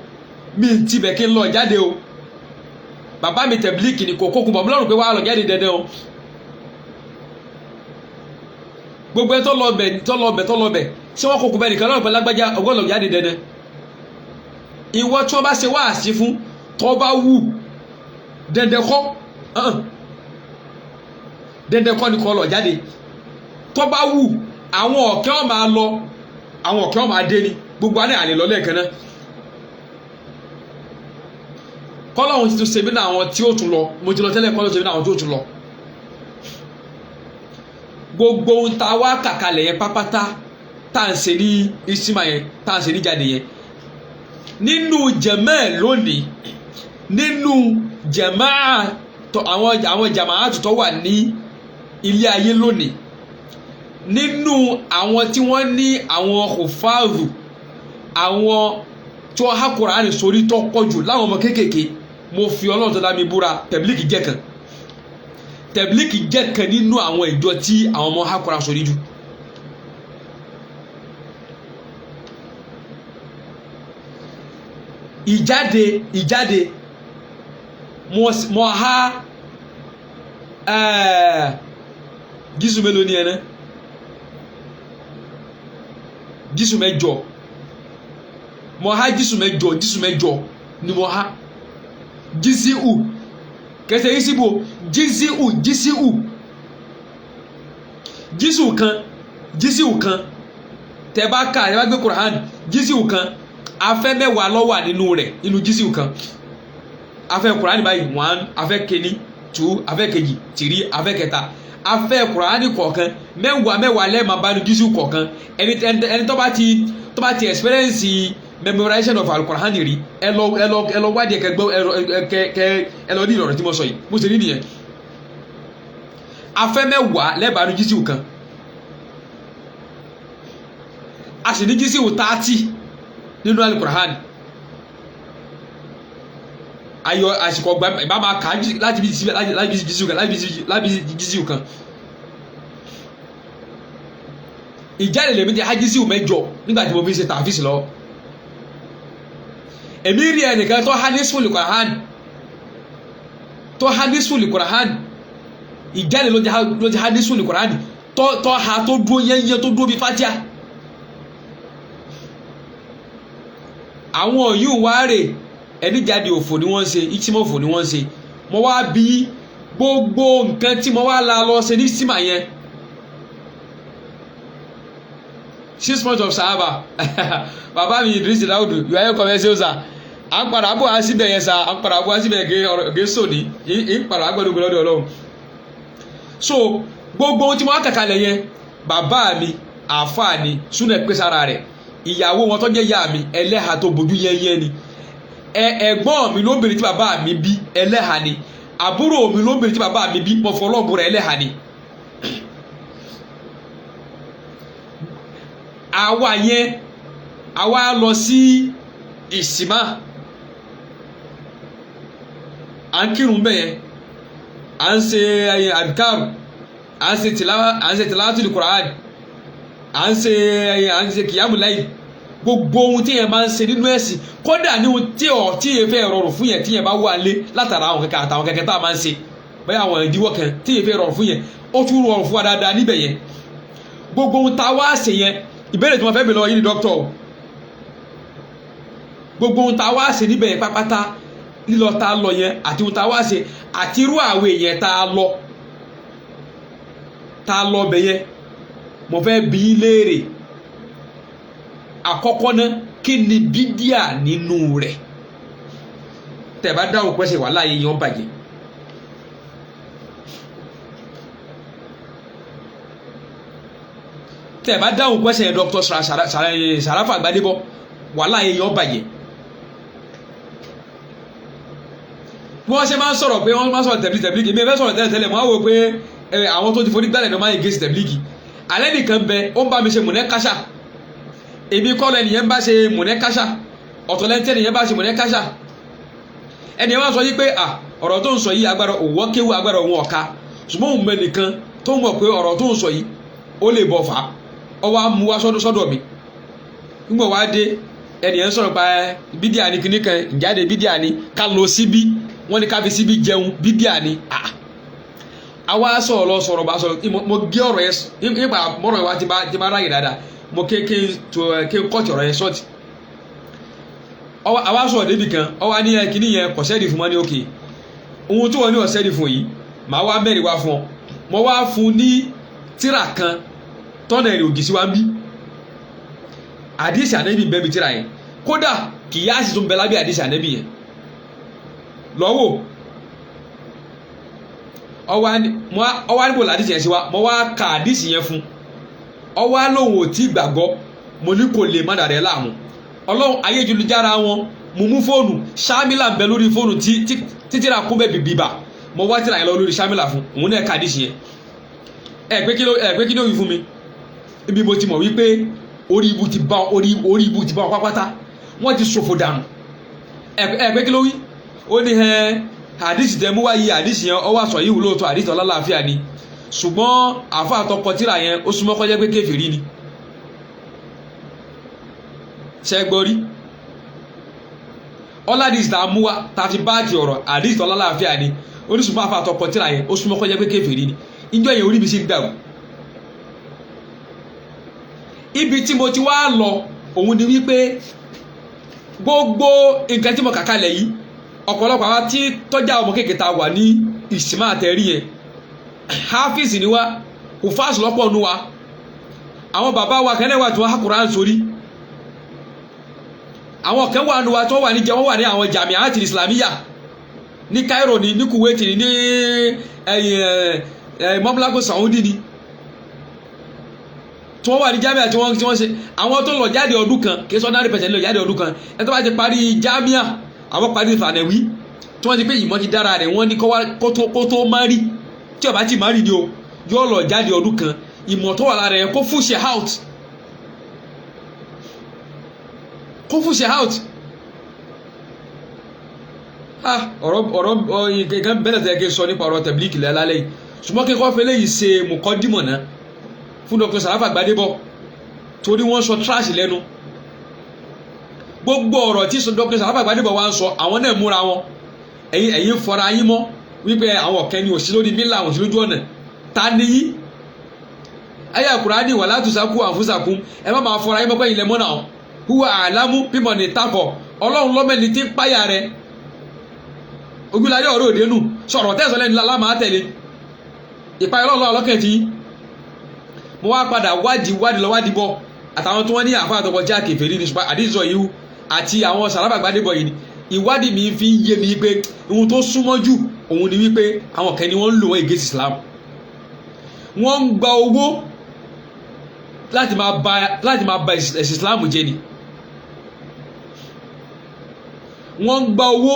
mi ti bẹ̀ kí n lọ jáde o. Bàbá mi tẹ̀blíkì ni kò kókun bọ̀ mí lọ́rùn pé wàá lọ jáde dandan o. Gbogbo ẹ tó lọ bẹ̀, tó lọ bẹ̀, tó lọ bẹ̀, ṣé wọ́n kókò bẹ́ẹ̀ nìkan lọ́rùn pẹ̀lú lágbájá ọgọ́lọ̀ jáde dandan? Ìwọ tí wọ́n bá ṣe wáàsí fún, tó bá wù, dandan kọ́, dandan kọ́ ni kọ́ lọ jáde. Tó bá wù, àwọn ọ̀kẹ́ ọ̀ máa lọ, àwọn ọ̀kẹ́ ọ̀ máa dé ni. Gbogbo alẹ́ àlè lọ lẹ́ẹ̀kan náà. Kọ́lọ́hún ti tún ṣe mí náà àwọn tí ó tún lọ. Mo ti lọ tẹ́lẹ̀, kọ́lọ́hún ṣe mí náà àwọn tí ó tún lọ. Gbogbo ohun tá a wá kàkalẹ̀ yẹn pápátá, tá à ń ṣe ní ìsímà yẹn, tá à ń ṣe ní jáde yẹn, nínú jẹ̀mẹ́ lónìí, nínú jẹ̀máà, àwọn jàmáà tó wà ní ilé ayé lónìí, nínú àwọn tí wọ́n ní àwọn kòfáàrù, àwọn tí wọ́n há Kùránì sórí tó pọ̀ jù láwọn ọmọ kéékèèké, mo fi Ọlọ́run tó dá mi búra, tẹ̀blíkì jẹ́ kan. Tẹ̀blíkì jẹ́ kan nínú àwọn ìjọ tí àwọn ọmọ há Kùránì sórí jù. Ìjáde mo há jísù mélòó ni ẹni? Jísù mẹ́jọ mo há. Jísù mẹ́jọ, jísù mẹ́jọ ni mo há. Jísíù kẹsẹ̀ yísíbò, jísíù, jísíù, jísù kan, jísíù kan. Tẹ bá kà, tẹ bá gbé Kùránì, jísíù kan, afẹ́ mẹ́wàá ló wà nínú rẹ̀. Nínú jísíù kan, afẹ́ Kùránì báyìí: 1, afẹ́ kení; 2, afẹ́ kejì; 3, afẹ́ kẹta. Afẹ́ Kùránì kọ̀ọ̀kan mẹ́wàá mẹ́wàá lẹ́ẹ̀ma bá ní jísíù kọ̀ọ̀kan. Ẹni tó bá ti experience memorization of Al-Qur'an rí, ẹ lọ, ẹ lọ, ẹ lọ wádìí, ẹ gbọ́, ẹ kẹ kẹ ẹ lọ ní ìrọ̀rùn tí mo sọ yìí, mo sì rí nìyẹn. Afẹ́ mẹ́wàá lẹ́ẹ̀bà ní jísíù kan, a sì ní jísíù 30 nínú Al-Qur'an. Ayọ̀ àsìkò ọgbà ìbá máa kà á láti bí láti bí jísíù kan, láti bí jísíù kan. Ìjáde lèmi ti há jísíù 8 nígbà tí mo fi ṣe tàfíìsì lọ. Èmi rí ẹnìkan tó há ní sùlù Qur'an, tó há ní sùlù Qur'an. Ìjáde ló ti há ní sùlù Qur'an, tó ha, tó dúró yẹ́nyẹ́, tó dúró bí fatia. Àwọn yìí wá rè, ẹni jáde òfò ni wọ́n ń ṣe, ìtìmọ̀ òfò ni wọ́n ń ṣe. Mo wá bí gbogbo nǹkan tí mo wá la lọ ṣe ní símà yẹn, 6 months of sahaba. Bàbá mi Idris Daudu, you are welcome. Ẹ ṣe o sà. À ń padà bọ̀ wá síbẹ̀ yẹn sà, à ń padà bọ̀ wá síbẹ̀ gé sòní ń padà wá gbọ́dọ̀ gbọ́dọ̀ Ọlọ́run. So gbogbo ohun tí mo wá kàkálẹ̀ yẹn, bàbá mi àáfàá ni, súnà pé sára rẹ̀. Ìyàwó wọn tó jẹ́ ìyá mi, ẹlẹ́hà tó bójú yẹ́nyẹ́ ni. Ẹ̀gbọ́n mi lóbìnrin tí bàbá mi bí, ẹlẹ́hà ni. Àbúrò mi lóbìnrin tí bàbá mi bí, mo fọlọ́ọ̀bù rẹ̀, ẹlẹ́hà ni. Àwa yẹn, àwa lọ sí ìsìmá, à ń kírun bẹ́ẹ̀ yẹn, à ń ṣe àdìkárù, à ń ṣe tìláwà, à ń ṣe tìláwàtìlì Kùránì, à ń ṣe kìyàmù láì. Gbogbo ohun tí yẹn máa ń ṣe nínú ẹ̀sìn, kódà ní ohun tí ọ̀ tí yẹn fẹ́ rọrùn fún yẹn, tí yẹn bá wà lé látara àwọn kẹ̀kẹ́ àtàwọn kẹ̀kẹ́ tá a máa ń ṣe bóyá àwọn ìdíwọ́ kan tí yẹn fẹ́ rọrùn fún yẹn, ó tún rọrùn fún wa dáadáa níbẹ̀ yẹn. Gbogbo ohun tá a wá ṣe yẹn, ìbéèrè tí wọ́n fẹ́ bèèrè lọ́wọ́ yìí ni, dókítà o, gbogbo ohun tá a wá ṣe níbẹ̀ yẹn pápátá, lílọ tá a lọ yẹn àti ohun tá a wá ṣe àti irú àwẹ̀ yẹn tá a lọ bẹ̀ yẹn, mo fẹ́ bi í léèrè. Àkọ́kọ́ náà, kí ni bídíà nínú rẹ̀? Tẹ̀ bá dáhùn pẹ́sẹ̀ wà láàyè yẹn, ó bàjẹ́. Tẹ̀ bá dáhùn pẹ́sẹ̀ yẹn, Dr. Sarafa Gbadebo, wà láàyè yẹn, ó bàjẹ́. Bí wọ́n ṣe máa ń sọ̀rọ̀ pé wọ́n máa ń sọ̀rọ̀ tẹ̀blíkì, tẹ̀blíkì, èmi ẹ fẹ́ sọ̀rọ̀ tẹ́lẹ̀ tẹ́lẹ̀, mo á wò pé àwọn tó ti forí gbálẹ̀ ló máa ń gé sí tẹ̀blíkì. Alẹ́ nìkan bẹ, ó ń bá mi ṣe mùnẹ́ káṣà. Èmi kọ́ lọ ẹnìyẹn bá ṣe mùnẹ́ káṣà, ọ̀tọ̀ lẹ́ńtẹ́ ẹnìyẹn bá ṣe mùnẹ́ káṣà. Ẹnìyẹn wá sọ yí pé à, ọ̀rọ̀ tó ń sọ yìí, agbára òwò kéwú, agbára òun ọ̀ka, ṣùgbọ́n òun mẹ́nìkan tó ń mọ̀ pé ọ̀rọ̀ tó ń sọ yìí ó lè bọ̀ fà á. Ọ wá mú wá sọ́dọ̀ mi. Nígbà wá dé, ẹnìyẹn sọ̀rọ̀ pa bídíà ni kinní kan ìjáde, bídíà ni ká lọ síbí, wọ́n ní ká fi síbí jẹun, bídíà ni. Àwa sọ̀rọ̀ lọ sọ̀rọ̀ bá sọ̀rọ̀, mo gé ọ̀rọ̀ yẹn nípa mọ́rọ̀ wa ti bá ráyè dáadáa, mo ké ké tó ké kọ́ọ̀tì ọ̀rọ̀ yẹn sọ́ọ̀tì. Àwa sọ̀rọ̀ débi kan, ọwọ́ ní kíní yẹn kò sẹ́ẹ̀dì fún mọ́ ní òkè ohun tí wọ́n ní ọ̀sẹ́ẹ̀dì fún yìí, màá wá mẹ́rin wá fún ọ. Mo wá fún ní tíra kan tọ́nà èrè ògì sí wa ń bí àdìsí ànẹ́bí bẹ́ẹ̀ bí tíra yẹn, kódà kìyàsí tó ń bẹ lábẹ́ àdìsí ànẹ́bí yẹn lọ́wọ́. Ọwọ́ àdìbò làdìsí yẹn sí wa, mo wá ka àdìsí yẹn fún ọwọ́ àlóhùn ò tí gbàgbọ́. Mo ní kò lè má dàrẹ́ láàmú ọlọ́run ayélujára wọn. Mo mú fóònù Ṣámílà ń bẹ lórí fóònù tí títíra kún bẹ́ẹ̀ bìbà, mo wá tíra yẹn lọ lórí Ṣámílà fún òun náà ka àdìsí yẹn. Ẹ pé kí ló wí fún mi? Ibi mo ti mọ̀ wípé orí ibu ti bá orí ibu ti bá wọn pápátá, wọ́n ti ṣòfò dànù. Ẹ pé kí ló wí? Ó ní ẹ àdìsí tẹ mú wáyé, àdìsí yẹn ọwọ́ àṣọ yìí wúlò tó àdìsí ọlọ́láàfíà ni, ṣùgbọ́n àfa àtọkọ tíra yẹn ó súnmọ́ kọjá pé kèfèrí ni. Ṣẹ́gbọ́rí ọládìsí tá a mú wá tá a fi báàkì ọ̀rọ̀ àdìsí ọlọ́láàfíà ni, ó ní ṣùgbọ́n àfa àtọkọ tíra yẹn ó súnmọ́ kọjá pé kèfèrí ni. Ìjọ yẹn orí mi sì ń dàrú. Ibi tí mo ti wá lọ òun ni wípé gbogbo nǹkan tí mo kà kalẹ̀ yìí, ọ̀pọ̀lọpọ̀ àwa tí tọ́jà ọmọ kéèké ta wà ní ìsìnmá àtẹ̀rí yẹn, hafiz ni wá, kò fáàsì lọ́pọ̀ nu wa. Àwọn bàbá wa kẹ́lẹ́ wà tí wọ́n há Kùránì sórí, àwọn kan wà nu wa tí wọ́n wà ní jẹ́ wọ́n wà ní àwọn jamiati islamiyya ní Cairo ní Kuwait ní mọ́múlákò Saudi ní tí wọ́n wà ní jamia tí wọ́n ṣe. Àwọn tó lọ jáde ọdún kan kì í sọ 90% lọ jáde ọdún kan. Ẹ tó bá ti parí jamia, àwọn parí fànẹ̀wí tí wọ́n ti pé ìmọ̀ ti dára rẹ̀, wọ́n ní kó tó má rí tí ó bá ti má rí ni o yóò lọ jáde ọdún kan, ìmọ̀ tó wà lára rẹ̀ kó fúnṣe out, kó fúnṣe out. Ọ̀rọ̀ ọ̀rọ̀ nǹkan bẹ́ẹ̀ tẹ́ kí n sọ nípa ọ̀rọ̀ tẹ̀blíkì lálẹ́ yìí, ṣùgbọ́n kí n kọ́ fẹ́ léyìí ṣe mùkọ́dìmọ̀ náà fún Dr. Sarafa Gbadebo, torí wọ́n sọ trash lẹ́nu. Gbogbo ọ̀rọ̀ tí Dr. Sarafa Gbadebo wá ń sọ, àwọn náà múra wọn, ẹ̀yin fọra yín mọ́ wípé àwọn ọ̀kẹ́ ni òsì lórí mílà, àwọn òsì lójú ọ̀nà. Ta ni yí? Ayé Kùránì wà látùsákú àfúsàkún, ẹ má máa fọra yín mọ́ pé ilẹ̀ mọ́nà huwa àlámú bímọ ní takọ̀ ọlọ́run lọ́mẹ́ni tí ń páyà rẹ̀. Ojúláyé ọ̀rọ̀ òde nù sọ̀rọ̀ tẹ̀sán lẹ́nu lámà á tẹ̀lé ìpayọ̀ ọlọ́run ọlọ́kẹ́ tí mo wá padà wádìí wádìí lọ wádìí bọ̀ àtàwọn tí wọ́n ní àfa àtọkọ tí a kèfèrí ní ṣùgbọ́n àdìsọ yìí àti àwọn Sàràfà Gbadebo yìí ni ìwádìí mi fi ń yé mi pé ohun tó súnmọ́ jù òun ni wípé àwọn kan ni wọ́n ń lò wọ́n against Islam. Wọ́n ń gba owó láti máa ba ẹ̀sìn Islam jẹ́ ni. Wọ́n ń gba owó.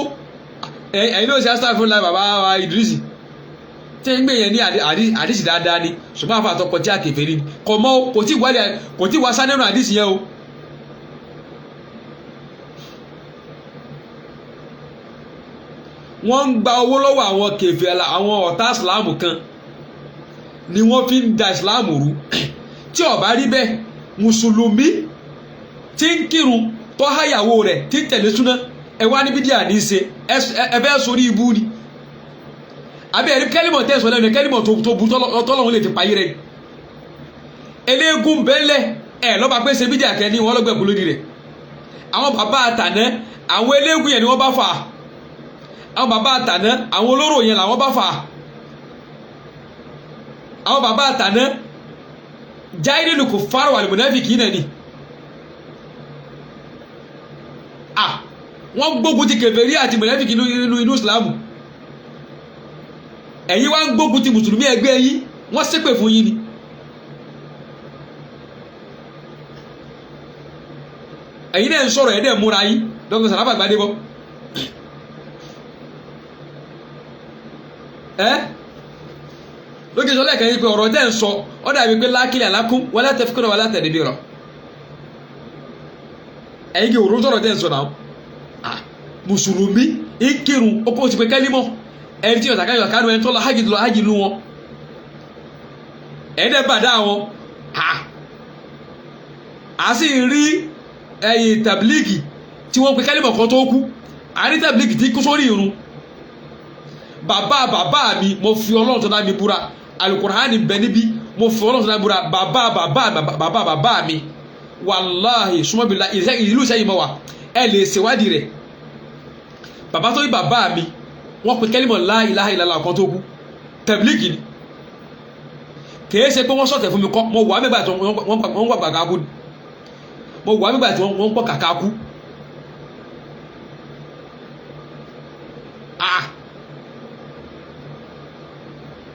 Ẹ̀yin ló ṣe astagfirullah bàbá wa Idrisi tí ń gbé yẹn ní àdìsí dáadáa ni, ṣùgbọ́n àfa àtọkọ tí a kèfèrí ni kò mọ, kò tí wálé, kò tí wá sánẹ́nu àdìsí yẹn o. Wọ́n ń gba owó lọ́wọ́ àwọn kèfèrí, àwọn ọ̀tá ìsìláàmù kan ni wọ́n fi ń da ìsìláàmù rú. Tí ó bá rí bẹ́ẹ̀, mùsùlùmí tí ń kírun tó háyàwó rẹ̀ tí ń tẹ̀lé súná, ẹ wá ní bídíà ní í ṣe, ẹ fẹ́ sórí ibú ni. Àbí ẹ̀rí kẹ́límọ̀ tẹ̀sán lẹ́nu kẹ́límọ̀ tó bu tọ́lọ́hún lè fi payé rẹ̀. Eléégún bẹ́lẹ̀ ẹ̀ lọ́ba pé ṣe bídíà kẹ́ ní wọ́n lọ́gbẹ̀kú lórí rẹ̀. Àwọn bàbá àtàná àwọn eléégún yẹn ni wọ́n bá fà á. Àwọn bàbá àtàná àwọn olóró yẹn làwọn bá fà á. Àwọn bàbá àtàná jáìrìlù kò fárò àlùmọ̀nàfíkì náà ni. Wọ́n gbógun ti kèfèrí àti mọ̀nàfíkì nínú inú ìsìlámù. Ẹ̀yin wá ń gbógun ti mùsùlùmí ẹgbẹ́ yín, wọ́n ṣépè fún yín ni. Ẹ̀yin náà ń sọ̀rọ̀ ẹ̀dẹ̀ múra yín Dr. Sarafa Gbadebo. Ẹ́ lókè sọ lẹ́ẹ̀kan yìí pé ọ̀rọ̀ tẹ́ ń sọ ọ́ dàbí pé lákìlẹ̀ alákún wala tafkura wala tadbira. Ẹ̀yin kì í òrùn sọ̀rọ̀ tẹ́ ń sọ náà. Mùsùlùmí ń kírun ó kó ti pé kẹ́límọ̀ ẹni tí yọ̀tàká yọ̀tàká nu ẹni tó lọ hajj lọ hajj nu wọn ẹ̀ẹ́dẹ́ bàdá wọn. A sì rí ẹ̀yìn tàbílíìgì tí wọ́n pe kẹ́límọ̀ kan tó kú, a rí tàbílíìgì tí kú sórí irun. Bàbá bàbá mi, mo fi Ọlọ́run tó dá mi búra, Alukur'ani bẹ níbí, mo fi Ọlọ́run tó dá mi búra, bàbá bàbá bàbá bàbá mi, wàláhì sumabila, ìlú Ìsẹ́yìn mọ́ wa, ẹ lè ṣèwádìí rẹ̀. Bàbá tó ní bàbá mi, wọ́n pe kẹ́límọ̀ la ilaha illallah kan tó kú, tẹ̀blígì ni. Kìí ṣe pé wọ́n sọ̀tẹ̀ fún mi kọ́, mo wà nígbà tí wọ́n pọ̀ kàkà kú, mo wà nígbà tí wọ́n pọ̀ kàkà kú.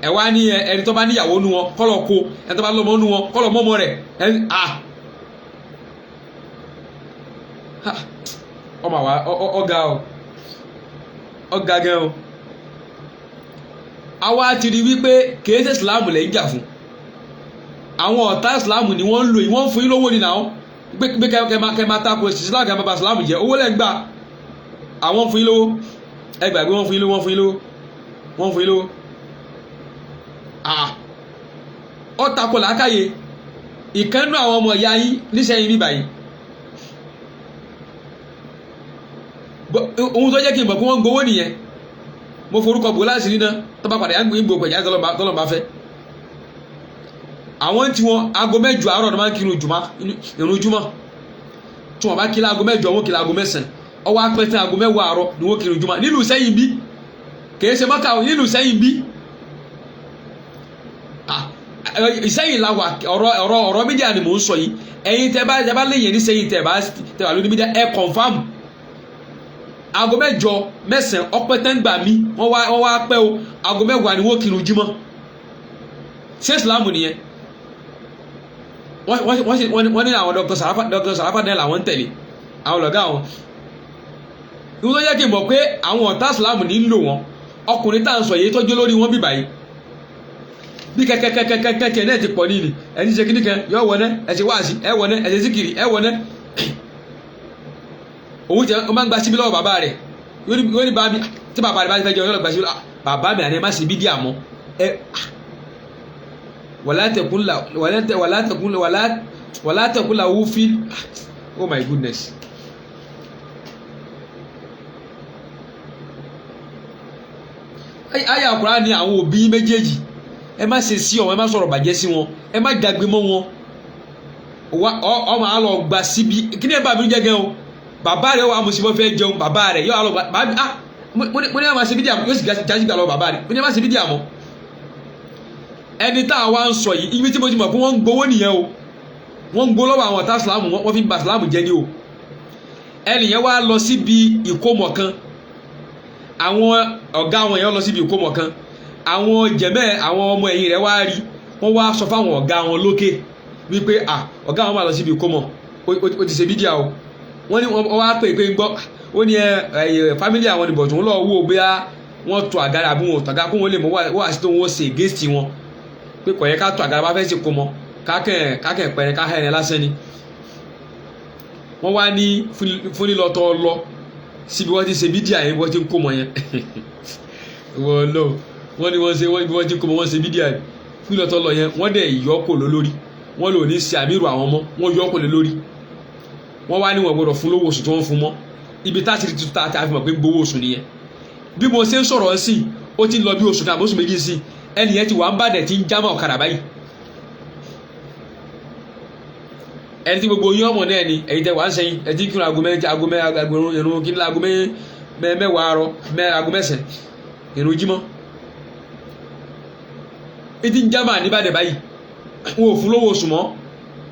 Ẹ wá ní ẹni tó bá níyàwó nu wọn kọ́ lọ kó, ẹni tó bá lọ́mọ nu wọn kọ́ lọ mọ́mọ́ rẹ̀. Ọmọ àwa ọ̀gá o, ọ̀gá gan o. Àwa ti rí wípé kìí ṣe ìsìláàmù lẹ́ ń jà fún, àwọn ọ̀tá ìsìláàmù ni wọ́n ń lò yìí, wọ́n ń fún yín lówó ni náà pé kẹ́ máa tako ìsìláàmù, kẹ́ máa bà ìsìláàmù jẹ́, owó lẹ́ ń gbà, àwọn ń fún yín lówó. Ẹ gbàgbé, wọ́n fún yín lówó, wọ́n fún yín lówó, wọ́n fún yín lówó. Ó tako làákàyè ìkànnú àwọn ọmọ ìyá yín níṣẹ́yìn bíbá yìí. Ohun tó jẹ́ kí n mọ̀ pé wọ́n ń gbowó nìyẹn. Mo forúkọ bò láti rí náà, tó bá padà yá ń gbò pẹ̀já tọ́lọ́ bá fẹ́. Àwọn tí wọn aago 8 àárọ̀ ni wọ́n máa ń kírun jùmọ́, ìrun jùmọ́ tí wọ́n bá kí láago 8, wọ́n kí láago 9, ọwọ́ apẹ́tẹ́ aago 10 àárọ̀ ni wọ́n kírun jùmọ́ nílùú Ìsẹ́yìn bí, kìí ṣe Mọ́kà, nílùú Ìsẹ́yìn bí. Ìsẹ́yìn la wà, ọ̀rọ̀ ọ̀rọ̀ ọ̀rọ̀ mídíà ni mò ń sọ yìí. Ẹ̀yin tẹ́ bá léyìn ní Ìsẹ́yìn, tẹ́ bá lóní mídíà, ẹ kọ̀nfàmù. Aago 8, 9 ọpẹ́ tẹ́ ń gbà mí, wọ́n wá pẹ́ o, aago 10 ni wọ́n kírun jímọ̀. Ṣé ìsìlámù nìyẹn? Wọ́n ní àwọn Dr. Sarafa, Dr. Sarafa náà làwọn ń tẹ̀lé, àwọn lọ̀gá àwọn. Ìwọ́n tó jẹ́ kí n mọ̀ pé àwọn ọ̀tá ìsìlámù ní ń lò wọ́n, ọkùnrin tá à ń sọ yìí tọ́jú lórí wọn bíbáyìí bí kẹ́kẹ́kẹ́kẹ́kẹ́ náà ti pọ̀ ní ìlì, ẹni ṣe kíní kan yọ wọná, ẹ ṣe wáàsí ẹ wọná, ẹ ṣe síkìrì ẹ wọná. Òun jẹ ọ máa ń gba síbí lọ́wọ́ bàbá rẹ̀, yóò ní bá mi tí bàbá rẹ̀ bá fẹ́ jẹun yóò lọ gba síbí lọ́wọ́ bàbá mi, àní ẹ má ṣe bídíà mọ́ ẹ. Wàlá tẹkùn la wàlá tẹ wàlá tẹkùn wàlá wàlá tẹkùn la wú fi. Oh my goodness. Ayé àkùrá ni àwọn òbí méjèèjì, ẹ má ṣe sí ọ, ẹ má sọ̀rọ̀ bàjẹ́ sí wọn, ẹ má dàgbé mọ́ wọn. Ọ máa lọ gba síbi kí ni ẹ bá mi jẹ́ gan o. Bàbá rẹ̀ wà mùsùlùmí fẹ́ jẹun, bàbá rẹ̀ yóò lọ bàbá mi, ah, mo ní ẹ má ṣe bídíà, yóò sì jáde gbà lọ bàbá rẹ̀, mo ní ẹ má ṣe bídíà mọ́. Ẹni tá a wá ń sọ yìí, ibi tí mo ti mọ̀ pé wọ́n ń gbowó nìyẹn o, wọ́n ń gbowó lọ́wọ́ àwọn ọ̀tá ìsìlámù, wọ́n fi ń ba ìsìlámù jẹ́ ni o. Ẹnì yẹn wá lọ síbi ìkómọ kan, àwọn ọ̀gá àwọn yẹn lọ síbi ìkómọ kan, àwọn jẹ̀mẹ́ àwọn ọmọ ẹ̀yìn rẹ̀ wá rí, wọ́n wá sọ fáwọn ọ̀gá wọn lókè wípé à, ọ̀gá àwọn máa lọ síbi ìkómọ, ó ti ṣe bídíà o. Wọ́n ní wọ́n wá pè pé ń gbọ́, ó ní ẹ fámílì àwọn ìbọ̀tún ń lọ wò bóyá wọ́n tó àga àbí wọn ò tàga, kó wọn lè mọ wá sí tó wọn ṣe against wọn, pé kò yẹ ká tó àga bá fẹ́ ṣe kó mọ, kákẹ́ pẹ̀rẹ̀ káhẹ́ rẹ̀ lásán ni. Wọ́n wá ní fún lílọ tó lọ síbi wọ́n ti ṣe bídíà yẹn, wọ́n ti ń kó mọ yẹn, wọ́n lọ, wọ́n ní wọ́n ṣe wọ́n ti kó mọ, wọ́n ṣe bídíà yẹn. Fún lílọ tó lọ yẹn, wọ́n dẹ̀ yọ kò ló lórí, wọ́n lò ní ṣe àmírù àwọn ọmọ, wọ́n yọ kò lé lórí. Wọ́n wá ní wọ́n gbọ́dọ̀ fún lówó oṣù tí wọ́n fún mọ́. Ibi tá a ti rí tuntun tá a fi mọ̀ pé gbowó oṣù nìyẹn. Bí mo ṣe ń sọ̀rọ̀ sí i, ó ti ń lọ bí oṣù kan àbóṣù méjì sí i, ẹnì yẹn ti wà ń bàdẹ̀ tí ń jámọ́ ọ̀kadà báyìí. Ẹni tí gbogbo yín ọmọ náà ni ẹ̀yin tẹ wà ń sẹ́yìn, ẹ ti ń kírun aago mẹ́rin, aago mẹ́rin, aago irun kí ní aago 10 àárọ̀, aago 9 irun jímọ̀. Ẹ ti ń jámọ́ níbàdẹ̀ báyìí, wọn ò fún lówó oṣù mọ́.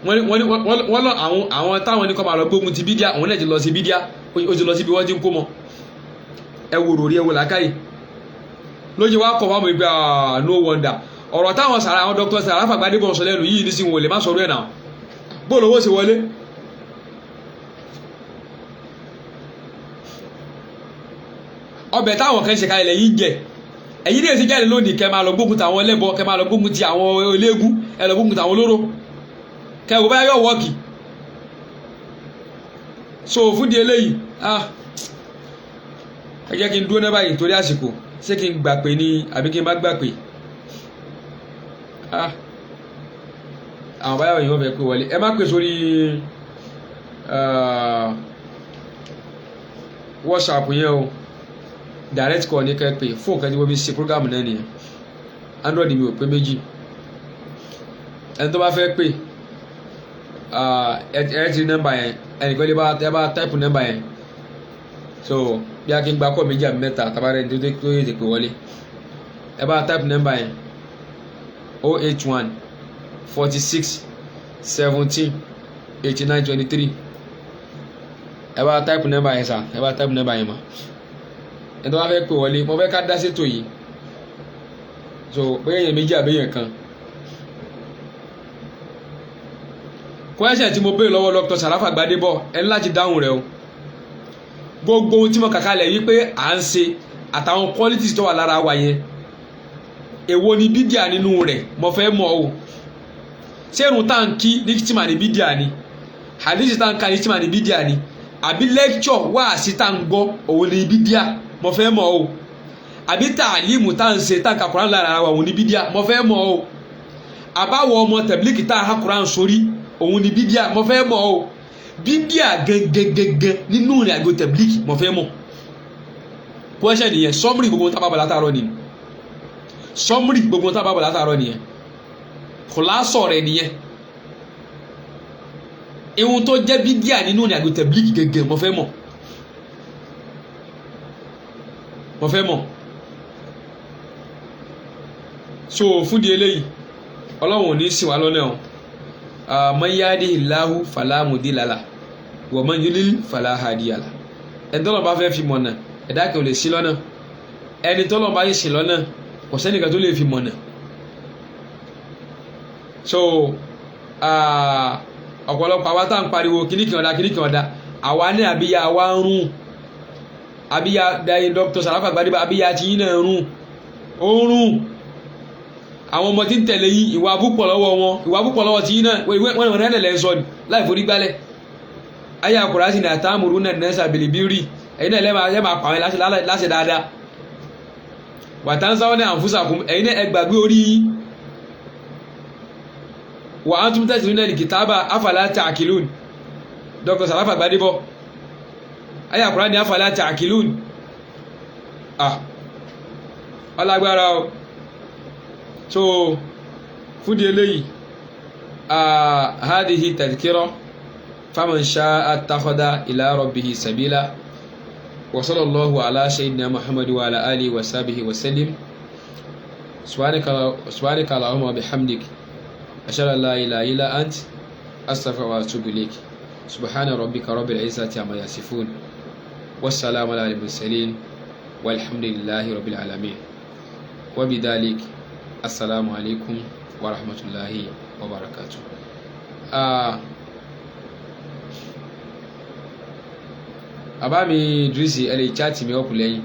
Wọ́n lọ àwọn táwọn ní kọ́ máa lọ gbógun ti bídíà, òun náà ti lọ sí bídíà, ó ti lọ síbi wọ́n ti ń kó mọ́. Ẹ wo ròrí, ẹ wo làákàyè lójú wa kọ̀ wá mọ̀ pé no wonder ọ̀rọ̀ táwọn sàrà àwọn dr Sàràfà Gbadébọ̀ sọ lẹ́nu yìí nísìnyí, wọn ò lè má sọ̀rọ̀ ẹ̀ náà. Bó lówó ṣe wọlé. Ọbẹ̀ táwọn kan ṣe kalẹ̀ lẹ́yìn jẹ, ẹ̀yin ní èsì jáde lónìí, kẹ́ máa lọ gbógun ti àwọn ẹlẹ́bọ, kẹ́ máa lọ gbógun ti àwọn eléégún, ẹ lọ gbógun ti àwọn olóró, kẹ́ wò bá yọ wọ́ọ̀kì. So fún di eléyìí, ah, ẹ jẹ́ kí n dúró ní báyìí torí àsìkò. Ṣé kí n gbà pé ní àbí kí n má gbà pé? Ah, àwọn báyọ̀ yìí wọ́n fẹ́ pé wọlé, ẹ má pè sórí WhatsApp yẹn o. Direct call ní kẹ́ pé fóònù kan tí wọ́n fi ṣe program náà nìyẹn. Android mi ò pé méjì. Ẹni tó bá fẹ́ pè, ẹ ti rí nọ́mbà yẹn, ẹnìkan lè bá ẹ bá type nọ́mbà yẹn. So bí a kì í gba kọ́ méjì àbí mẹ́ta tabarẹ́ ní tó yẹ pé wọlé, ẹ bá type nọ́mbà yẹn: 081 46 17 89 23. Ẹ bá type nọ́mbà yẹn sà, ẹ bá type nọ́mbà yẹn mọ́. Ẹni tó bá fẹ́ pè wọlé, mo fẹ́ ká dá sétò yìí. So bóyá èèyàn méjì àbí èèyàn kan. Question tí mo béèrè lọ́wọ́ Dr. Sharafa Gbadebo, ẹ ní láti dáhùn rẹ̀ o. Gbogbo ohun tí mo kà kalẹ̀ wípé à ń ṣe àtàwọn qualities tó wà lára wa yẹn, èwo ni bídíà nínú rẹ̀? Mo fẹ́ mọ̀ o. Ṣé irun tá à ń kí ní tìmà ní bídíà ni? Hadith tá à ń ka ní tìmà ní bídíà ni? Àbí lecture wáàsí tá à ń gbọ́ òun ní bídíà? Mo fẹ́ mọ̀ o. Àbí tàlímù tá à ń ṣe, tá à ń ka Kùránì lára wa, òun ní bídíà? Mo fẹ́ mọ̀ o. Àbáwọ̀ ọmọ tẹ̀blíkì tá à ń ha Kùránì sórí, òun ní bídíà? Mo fẹ́ mọ̀ o. Bídíà gẹ́gẹ́gẹ́gẹ́ nínú ìrìn àjò tẹ̀blíkì, mo fẹ́ mọ̀. Question nìyẹn. Summary gbogbo tá a bá bọ̀ látàárọ̀ nìyẹn. Summary gbogbo tá a bá bọ̀ látàárọ̀ nìyẹn. Kòlásọ̀ rẹ̀ nìyẹn. Ihun tó jẹ́ bídíà nínú ìrìn àjò tẹ̀blíkì gẹ́gẹ́, mo fẹ́ mọ̀, mo fẹ́ mọ̀. So fún di eléyìí, Ọlọ́run ò ní sìn wá lọ́nà o. Man yahdihillahu fala mudilla lahu wa man yudlil fala hadiya lahu. Ẹni tọ́lọ́ bá fẹ́ fi mọ̀nà, ẹ̀dá kan ò lè sí lọ́nà. Ẹni tọ́lọ́ bá yẹ sí lọ́nà, kò sẹ́nìkan tó lè fi mọ̀nà. So ọ̀pọ̀lọpọ̀ àwa tá à ń pariwo kíníkan ọ̀dà kíníkan ọ̀dà, àwa ní àbíyá wa ń rún, àbíyá dayin Dr. Sharafa Gbadebo, àbíyá ti yín náà rún, ó ń rún. Àwọn ọmọ tí ń tẹ̀lé yín, ìwà púpọ̀ lọ́wọ́ wọn, ìwà púpọ̀ lọ́wọ́ tí yín náà. Wọ́n rẹ̀ lẹ́ sọ ni láì forí gbálẹ̀. Ayé àkùrá sí ni àtàmùrú náà nẹ́sà bìlìbírì. Ẹ̀yin náà lẹ́ẹ̀ máa pàwọn láṣẹ dáadáa. Wàtánsáwọn ní àǹfùsàkùn, ẹ̀yin náà ẹ gbàgbé orí yín. Wà á tún tẹ̀sí nínú kìtàbà, afala ta'qilun. Dr. Sharafa Gbadebo, ayé àkùrá ní afala ta'qilun. Ọlágbára o. So fún di eléyìí, hadihi tadhkira faman sha'a attakhadha ila rabbihi sabila. Wa sallallahu ala sayyidina Muhammad wa ala alihi wa sahbihi wa sallim. Subhanaka allahumma wa bihamdik, ashhadu an la ilaha illa ant, astaghfiruka wa atubu ilayk. Subhana rabbika rabbil izzati amma yasifun, wassalamu ala al mursalin, walhamdulillahi rabbil alamin. Wa bidhalik, assalamu alaikum wa rahmatullahi wa barakatuh. Bàbá mi Idrisi, ẹ lè chat mi up lẹ́yìn.